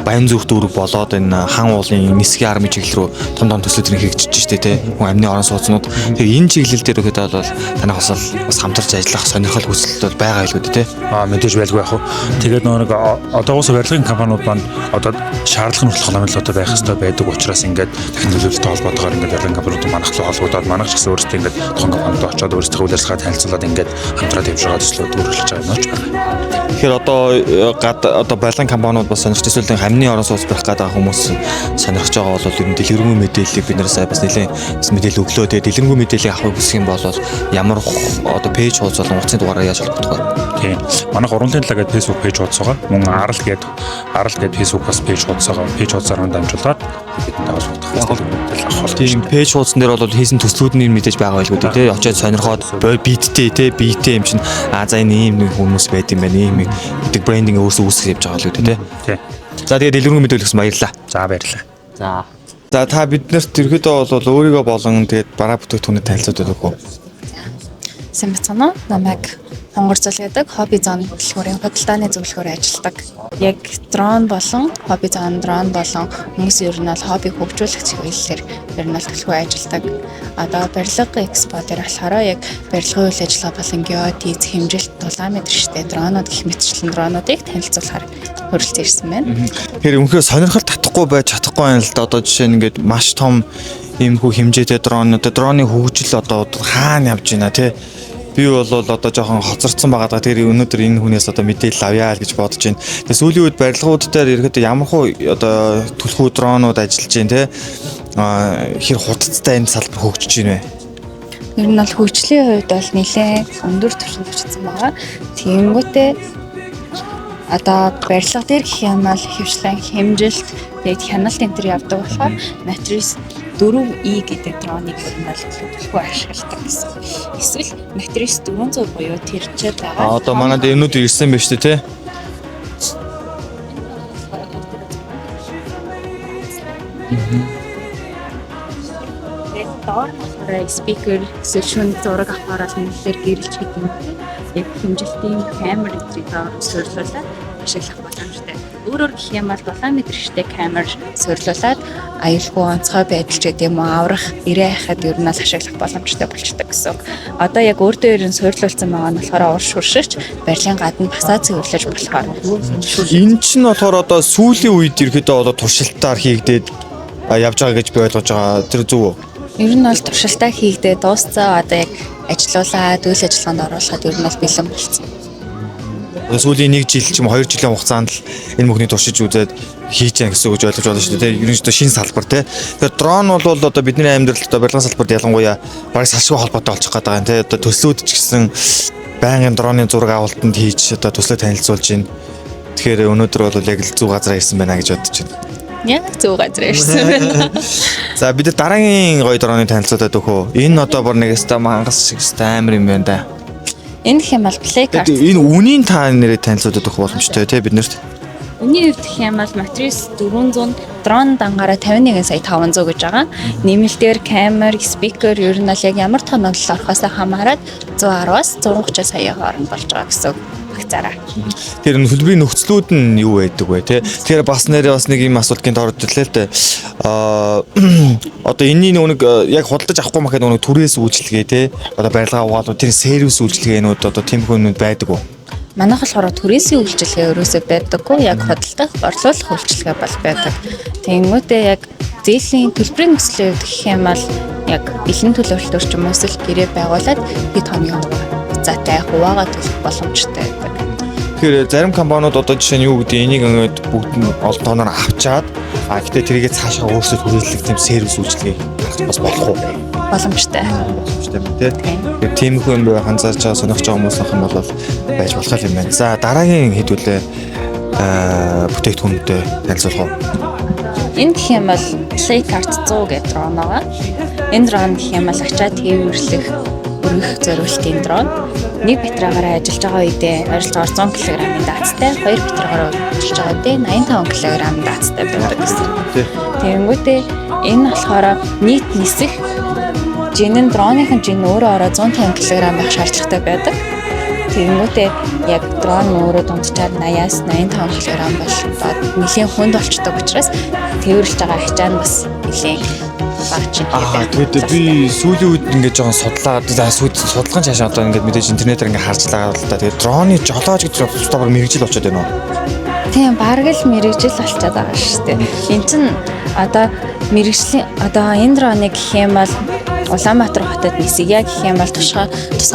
S1: баян зүрх дүүрэг болоод энэ хан уулын нисгийн армын чиглэл рүү том том төслүүд нэг хийгдэж штэ те. Хүн амны орон сууцнууд. Тэгэхээр энэ чиглэл дээр ерөөдөө бол танах бас бас хамтарч ажиллах сонирхол хүсэл бол байгаа илүү дээ те.
S8: Аа мэдээж байлгүй яах вэ. Тэгээд нөгөө нэг одоогоос барилгын компаниуд маань одоо шаардлага нь хүртэл хономлолтой байх хэрэгтэй байдаг учраас ингээд дахин төлөвлөлттэй холбоотойгоор ингээд барилгын компаниуд манайх руу холбогдоод манайх ч гэсэн өөрсдөө ингээд тухайн компанид очиод өөрсдийнхөө үйл ажиллагаа танилцуулаад ингээд хамтраад явж байгаа төслүүд үргэлжлэж байгаа юм ч байна.
S1: Тэгэхээр одоо одоо барилгын компаниуд бас сонирхож эсвэл амны орон сууц барих гэдэг хүмүүс сонирхож байгаа бол ер нь дэлгэрэнгүй мэдээллийг бид нэр сая бас нэлээд бас мэдээлэл өглөө. Тэгээд дэлгэрэнгүй мэдээллийг авахыг хүсэх юм бол ямар одоо пэйж хуудас болон утасны дугаараар яаж холбогдох вэ?
S8: Тийм. Манайх уран талаа гэдэг Facebook пэйж хуудас байгаа. Мөн арал гэдэг арал гэдэг Facebook бас пэйж хуудас байгаа. Пэйж хуудасаар дамжуулаад бидэнтэй холбогдох мэдээлэл авах боломжтой.
S1: Тийм, пэйж хуудсан дээр бол хийсэн төслүүд нь мэдээж байгаа байлгүй дээ. Тий, очиод сонирхоод биеттэй тий, биетэй юм чинь аа за энэ ийм нэг хүмүүс байд юм байна. Ийм гэдэг брендинг өөрсдөө үүсгэж явж байгаа л үү тий.
S8: Тий.
S1: За тэгээд дэлгэрэнгүй мэдээлэл өгсөн баярлалаа.
S8: За баярлалаа.
S1: За. За та биднэрт ерөөдөө бол өөрийгөө болон тэгээд бараа бүтээгдэхүүнээ танилцуулаад өгөх үү?
S9: Сайн бацгаана уу? Намайг Хонгор зул гэдэг хобби зон хөтөлбөрийн худалдааны зөвлөхөөр ажилладаг. Яг дрон болон хобби зон дрон болон хүмүүс ер нь бол хобби хөгжүүлэх чиглэлээр ер нь бол төлхөө ажилладаг. Одоо барилга экспо дээр болохоор яг барилгын үйл ажиллагаа болон геодез хэмжилт дулаан мэдрэгчтэй дронууд гэх мэтчлэн дронуудыг танилцуулахар хүрэлцэн ирсэн байна.
S1: Тэгэхээр үнэхээр сонирхол татахгүй байж чадахгүй байна л да. Одоо жишээ нь ингээд маш том иймэрхүү хэмжээтэй дрон одоо дроны хөгжил одоо хаана явж байна те. Би бол одоо жоохон хоцорцсон байгаа даа. Тэр өнөөдөр энэ хүнээс одоо мэдээлэл авъя л гэж бодож байна. Тэгээ сүүлийн үед барилгууд дээр ерөөдөө ямар хуу одоо түлхүү дронууд ажиллаж байна те. Аа хэр хурдтай энэ салбар хөгжиж байна вэ?
S9: Ер нь бол хөгжлийн хувьд бол нэлээд өндөр түвшинд очсон байгаа. Тэгэнгүүтээ одоо барилга дээр гэх юм бол хөвчлэн хэмжилт тэгээд хяналт энэ төр явдаг болохоор Matrix 4E гэдэг дроныг ер нь бол төлөвлөхөө ашигладаг гэсэн. Эсвэл Matrix 400 буюу тэр ч байгаа.
S1: А одоо манад өнөөдөр ирсэн байж тээ те.
S9: Тэгээд доор нь болохоор спикер эсвэл шүн зураг авахаар бол нэлээр гэрэлж гэдэг юм. Яг хэмжилтийн камер эдрийг доор суйрлуулад ашиглах боломжтой. Өөрөөр гэх юм бол 7 метртэй камер суйрлуулад аюулгүй онцгой байдал ч гэдэм үү аврах, ирээ хахад ер нь л ашиглах боломжтой болчдөг гэсэн үг. Одоо яг өөр дээр нь суйрлуулсан байгаа нь болохоор урш хуршигч барилгын гадна басаа цэвэрлэж болохоор.
S1: Энэ чинь болохоор одоо сүүлийн үед ерөөдөө одоо туршилтаар хийгдээд явж байгаа гэж би ойлгож байгаа. Тэр зөв үү?
S9: Ер нь бол туршилтаа хийгдээ дуусцаа одоо яг ажилуулад үйл ажиллагаанд оруулахад ер нь бол бэлэн болсон.
S1: Сүүлийн 1 жил ч юм уу 2 жилийн хугацаанд л энэ бүхнийг туршиж үзээд хийж яа гэсэн үг ойлгож байна шүү дээ. Ер нь ч шинэ салбар те. Тэгэхээр дрон бол одоо бидний амьдралд одоо барилгын салбарт ялангуяа бараг салшгүй холбоотой болчих гээд байгаа юм те. Одоо төслүүд ч гэсэн байнгын дроны зураг авалтанд хийж одоо төслөө танилцуулж байна. Тэгэхээр өнөөдөр бол яг л зөв газар ирсэн байна гэж бодож байна.
S9: Яг зөв газар ирсэн байна.
S1: За бид дараагийн гоё дроны танилцуулаад өгөх үү. Энэ одоо бүр нэг өстой мангас шиг өстой амар юм байна да.
S9: Энэ гэх юм бол Play Card.
S1: Энэ үнийн та нэрээ танилцуулаад өгөх боломжтой тий биднэрт.
S9: Үнийн хувьд гэх юм бол Matrice 400 дрон дангаараа 51 сая 500 гэж байгаа. Нэмэлтээр камер, спикер ер нь бол яг ямар тоноглол орохоос хамаарат 110-аас 130 саяын хооронд болж байгаа гэсэн үг багцаараа.
S1: Тэр энэ төлбөрийн нөхцлүүд нь юу байдаг вэ те? Тэгэхээр бас нэрээ бас нэг юм асуулт гинт орж ирлээ л дээ. Аа одоо энэний нөгөө нэг яг худалдаж авахгүй махад нөгөө түрээс үйлчилгээ те? Одоо барилга угаалуу тэр сервис үйлчилгээнүүд одоо тийм хүмүүд байдаг уу?
S9: Манайх болохоор түрээсийн үйлчилгээ ерөөсөө байдаггүй. Яг худалдах, борлуулах үйлчилгээ бол байдаг. Тэнгүүтээ яг зээлийн төлбөрийн нөхцөлийн хувьд гэх юм бол яг бэлэн төлөвлөлтөөр ч юм уу эсвэл гэрээ байгуулад хэд хоногийн хугацаатай хуваагаа төлөх боломжтой байдаг.
S1: Тэгэхээр зарим компаниуд одоо жишээ нь юу гэдэг энийг ингээд бүгд нь олон тооноор авчаад а гэтээ тэрийгээ цаашаа өөрсдөө түрээслэх тийм сервис үйлчилгээ гаргах бас болох уу?
S9: Боломжтой.
S1: Боломжтой юм тий. Тэгэхээр тиймэрхүү юм бай анзаарч байгаа сонирхож байгаа хүмүүс ах юм бол байж болох юм байна. За дараагийн хэдүүлээ бүтээгдэхүүнтэй танилцуулах уу?
S9: Энэ гэх юм бол Play Card 100 гэдэг дрон байгаа. Энэ дрон гэх юм бол ачаа тээвэрлэх, өргөх зориултын дрон. Нэг батарейгаараа ажиллаж байгаа үедээ ойролцоогоор 100 кг-ын даацтай, хоёр батарейгаараа ажиллаж байгаа үедээ 85 кг даацтай байдаг гэсэн. Тэгэнгүүтээ энэ болохоор нийт нисэх жин нь дроныхын жин өөрөө ороо 150 кг байх шаардлагатай байдаг. Тэгэнгүүтээ яг дрон өөрөө дунджаар 80-аас 85 кг болоод нэлийн хүнд болчдөг учраас тээвэрлж байгаа ачаа нь бас нэлийн бага жинтэй
S1: Аа
S9: байх.
S1: тэгээд би сүүлийн үед ингээд жоохон судлаад за сүйд судалгаан цаашаа одоо ингээд мэдээж интернетээр ингээд харж байгаа л та. Тэгээд дроны жолоож гэж тусдаа бүр мэргэжил болчиход байна уу?
S9: Тийм, бараг л мэргэжил болчиход байгаа шүү дээ. Энд чинь одоо мэргэжлийн одоо энэ дроныг гэх юм бол Улаанбаатар хотод нисгийа гэх юм бол тусгай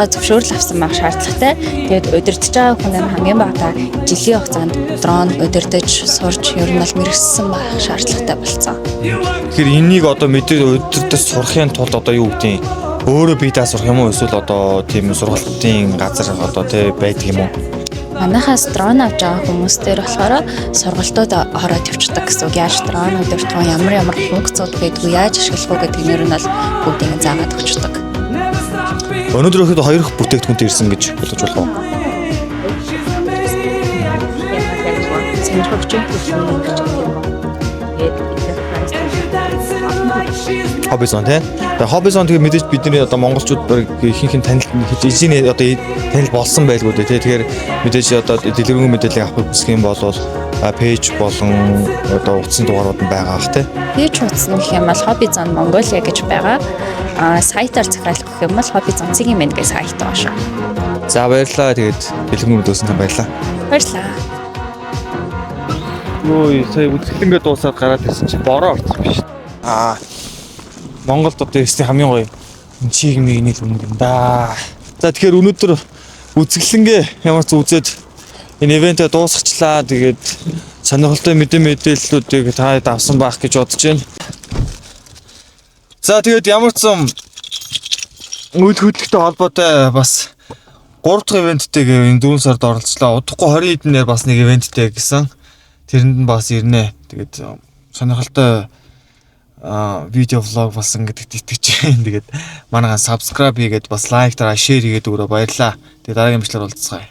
S9: зөвшөөрөл авсан байх шаардлагатай. Тэгээд удирдах байгаа хүн нь хамгийн багадаа жилийн хугацаанд дрон удирдах, сурч ер нь бол мэргэжсэн байх шаардлагатай болсон.
S1: Тэгэхээр энийг одоо мэдээ удирдах сурахын тулд одоо юу гэдгийг өөрөө бие даа сурах юм уу эсвэл одоо тийм сургалтын газар одоо тий байдаг юм уу?
S9: Манайхаас дрон авч байгаа хүмүүс дээр болохоор сургалтууд ороод явчихдаг гэсэн үг. Яаж дрон удирдах вэ? Ямар ямар функцууд байдгүй, яаж ашиглах вэ гэдэг нэр нь бол бүгдийг нь заагаад өгчдөг.
S1: Өнөөдөр ихэд хоёр их бүтээгдэхүүнтэй ирсэн гэж ойлгож болох уу?
S9: Сонирхогчийн төрлийн мэрэгч гэх юм уу. Тэгээд
S1: Hobbyzone тий. Тэгээ Hobbyzone тэгээ мэдээж бидний одоо монголчууд баг ихэнх нь танил эзний одоо танил болсон байлгүй дээ тий. Тэгэхээр мэдээж одоо дэлгэрэнгүй мэдээлэл авах хүсэх юм бол пэйж болон одоо утасны дугаарууд нь байгаа ах тий.
S9: Пэйж хуудас нь гэх юм бол Hobbyzone Mongolia гэж байгаа. А сайтаар захиалах гэх юм бол Hobbyzone цэгийн мэнд гэж сайт байгаа шүү.
S1: За баярлалаа. Тэгээд дэлгэрэнгүй мэдээлсэн тань баярлалаа.
S9: Баярлалаа.
S1: Ой, сая үзэсгэлэнгээ дуусаад гараад ирсэн чи бороо орсон биш. Аа. Монголд одоо ирсэн хамгийн гоё чиг миг нэг юм юм да. За тэгэхээр өнөөдөр үзэсгэлэнгээ ямар ч үзээд энэ ивентээ дуусгачлаа. Тэгээд сонирхолтой мэдээллүүдийг та хэд авсан байх гэж бодож байна. За тэгээд ямар ч сан үйл хөдлөлттэй холбоотой бас 3 дахь ивенттэйгээ энэ 4 сард оролцлоо. Удахгүй 20 эднээр бас нэг ивенттэй гэсэн. Тэрэнд нь бас ирнэ. Тэгээд сонирхолтой видео влог болсон гэдэгт итгэж байна. Тэгээд манайхан subscribe хийгээд бас лайк дараа share хийгээд өгөөрэй. Баярлалаа. Тэгээд дараагийн бичлэгээр уулзцгаая.